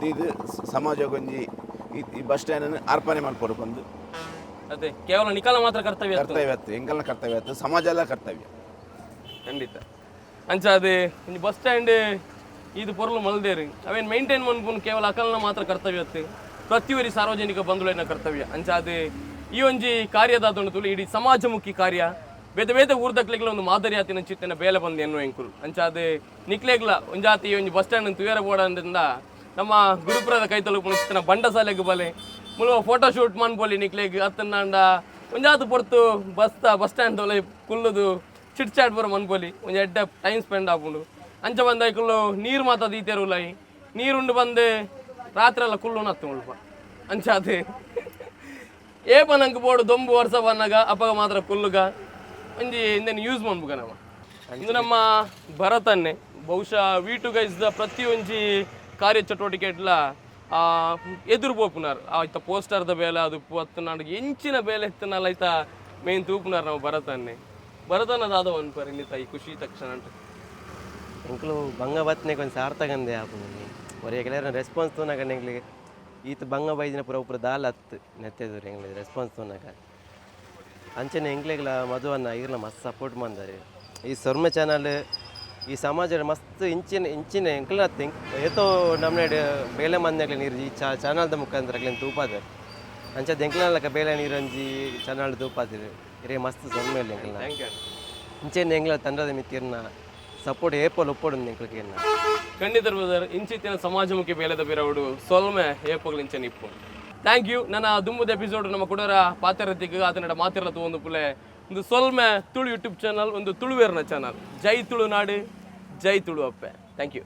ದೀದು ಸಮಾಜಗು ಒಂಜಿ ಈ ಬಸ್ ಸ್ಟ್ಯಾಂಡ್ ಅರ್ಪಣೆ ಮಲ್ಪೊಡು ಪಂದು. ಅದೇ ಕೇವಲ ನಿಕಾಲ ಮಾತ್ರ ಕರ್ತವ್ಯ ಅತ್ತು. ಕರ್ತವ್ಯ ಅತ್ತು, ಎಂಕಲ್ನ ಕರ್ತವ್ಯ ಅತ್ತು, ಸಮಾಜ ಎಲ್ಲ ಕರ್ತವ್ಯ. ಖಂಡಿತ. ಅಂಚಾದ ಒಂಜಿ ಬಸ್ ಸ್ಟ್ಯಾಂಡ್ ಇದು ಪೊರ್ಲು ಮಲ್ದೇರು ಅವೇನು ಮೇಂಟೈನ್ ಮನ್ಪುನು ಕೇವಲ ಅಕಲ್ನ ಮಾತ್ರ ಕರ್ತವ್ಯ ಅತ್ತು, ಪ್ರತಿಯೊರಿ ಸಾರ್ವಜನಿಕ ಬಂಧುಗಳನ್ನ ಕರ್ತವ್ಯ. ಅಂಚಾದ ಈ ಒಂಜಿ ಕಾರ್ಯದಾದೊಂಡು ತುಳು ಇಡೀ ಸಮಾಜಮುಖಿ ಕಾರ್ಯ ಬೇತೆ ಬೇತೆ ಊರ್ದಕ್ಲೆಗ್ಲ ಒಂದು ಮಾದರಿ ಆತಿನ ಚಿತ್ತನ ಬೇಲೆ ಬಂದು ಎನ್ನುವ ಎಂಕುಲು. ಅಂಚಾದ ನಿಕ್ಲೆಗ್ಲ ಒಂಜಾತಿ ಈ ಒಂಜಿ ಬಸ್ ಸ್ಟ್ಯಾಂಡ್ ತುಯರ ಬೋಡಂದ್ರಿಂದ ನಮ್ಮ ಗುರುಪುರದ ಕೈ ತಲುಪುನ ಚಿತ್ತನ ಬಂಡಸಾಲೆಗ್ ಬಲೆ ಮುಳುವ ಫೋಟೋ ಶೂಟ್ ಮನ್ಪೊಲಿ ನಿಕ್ಲೆಗ್ ಅತ್ತನಾಂಡ ಒಂಜಾತ ಪೊರ್ತು ಬಸ್ ಬಸ್ ಸ್ಟ್ಯಾಂಡ್ ತೊಲೆ ಕುಲ್ಲುದು ಚಿಟ್ ಚಾಟ್ ಬರ ಮನ್ಪೊಲಿ ಒಂಜಿ ಎಡ್ಡೆ ಟೈಮ್ ಸ್ಪೆಂಡ್ ಆಪುಂಡು. ಅಂಚ ಬಂದ ಐಕುಲು ನೀರು ಮಾತ ದೀತೆರುಲೈ ನೀರುಂಡು ಬಂದು ರಾತ್ರಿ ಎಲ್ಲ ಕುಲ್ಲು ನತ್ತು ಮುಲ್ಪ. ಅಂಚಾದ ಏಪ ನಂಗೆ ಬೋಡು ದೊಂಬು ವರ್ಷ ಬನ್ನಾಗ ಅಪ್ಪಗ ಮಾತ್ರ ಕುಲ್ಲುಗ ಒಂಜಿ ಇಂದೆನ್ ಯೂಸ್ ಮನ್ಪುಗ ನಮ್ಮ. ಇಂದು ನಮ್ಮ ಭರತನ್ನೇ ಬಹುಶಃ ವಿ ಟು ಗೈಸ್ದ ಪ್ರತಿಯೊಂಜಿ ಕಾರ್ಯಚಟುವಟಿಕೆ ಎಡ್ಲ ಎದುರು ಪೋಪುನಾರ್. ಆಯ್ತ ಪೋಸ್ಟರ್ದ ಬೇಲೆ ಅದು ಪತ್ತು ಎಂಚಿನ ಬೇಲೆ ಎತ್ತನಲ್ಲ ಆಯ್ತಾ ಮೇನ್ ತೂಪುನಾರ್ ನಾವು ಭರತನ್ನೇ. ಭರತನ ದಾದ ಅನ್ಪರ್ ಇಲ್ಲಿ ತಾಯಿ ಖುಷಿ ತಕ್ಷಣ ಅಂಟು. ಎಂಕುಲು ಬಂಗ ಬತ್ತನೆ ಕೊಂಚ ಸಾರ್ಥಕಂದೆ ಆಪುಂಡು. ಒರೇ ಕೆಲವರ ರೆಸ್ಪಾನ್ಸ್ ತೂನಗ ಎಂಕ್ಲಿಗೆ ಈತ ಬಂಗ ಬೈದಿನ ಪೂರ ಪೂರ ದಾಲ ಹತ್ತು ನೆತ್ತೆದೂರು ಎಂಕ್ಲಿಗೆ ರೆಸ್ಪಾನ್ಸ್ ತೂನಗ. ಅಂಚನೆ ಎಂಕ್ಲೆಗ್ಲ ಮಧುವನ್ನ ಈರ್ಲ ಮಸ್ತ್ ಸಪೋರ್ಟ್ ಮಂದಾರೆ. ಈ ಸೊರ್ಮೆ ಚಾನಲ್ ಈ ಸಮಾಜ ಮಸ್ತ್ ಇಂಚಿನ ಇಂಚಿನ ಎಂಕ್ಲ ಏತೋ ನಮ್ಮನೆ ಬೇಲೆ ಮಂದೆಗ್ಲ ನೀರು ಈ ಚಾನಲ್ದ ಮುಖಾಂತರ ಅಕ್ಲೆನ್ ತೂಪಾದರ್. ಅಂಚದ ಎಂಕ್ಲನಲಕ ಬೇಲೆ ನೀರಂಜಿ ಚಾನಲ್ ತೂಪಾದಿರು ಇರೇ ಮಸ್ತ್ ಸೊರ್ಮೆ ಎಂಕ್ಲ. ಇಂಚೆನೆ ಎಂಕ್ಲ ತಂಡದ ಮಿತ್ತಿರ್ನ ಸಪೋರ್ಟ್ ಏಪೋಲ್ ಒಪ್ಪೊಡು ಎಂಕ್ಲಕ್ಕೆ. ಖಂಡಿತ ಬ್ರದರ್, ಇಂಚಿತ್ತಿನ ಸಮಾಜಮುಖಿ ಬೇಲೆದ ಬಿರವುಡು ಸೊಲ್ಮೆ ಏಪೋಗ್ಲು ಇಂಚನೆ ಇಪ್ಪು. Thank you. ನನ್ನ ದುಂಬುದ ಎಪಿಸೋಡ್ ನಮ್ಮ ಕುಡರ ಪಾತ್ರರತಿಗೆ ಆತನಡ ಮಾತಿರಲ ತೂವೊಂದು ಪುಲೆ. ಒಂದು ಸೊಲ್ಮೆ ತುಳು ಯೂಟ್ಯೂಬ್ ಚಾನಲ್, ಒಂದು ತುಳುವೇರ್ನ ಚಾನಲ್. ಜೈ ತುಳುನಾಡು, ಜೈ ತುಳು ಅಪ್ಪೆ. Thank you.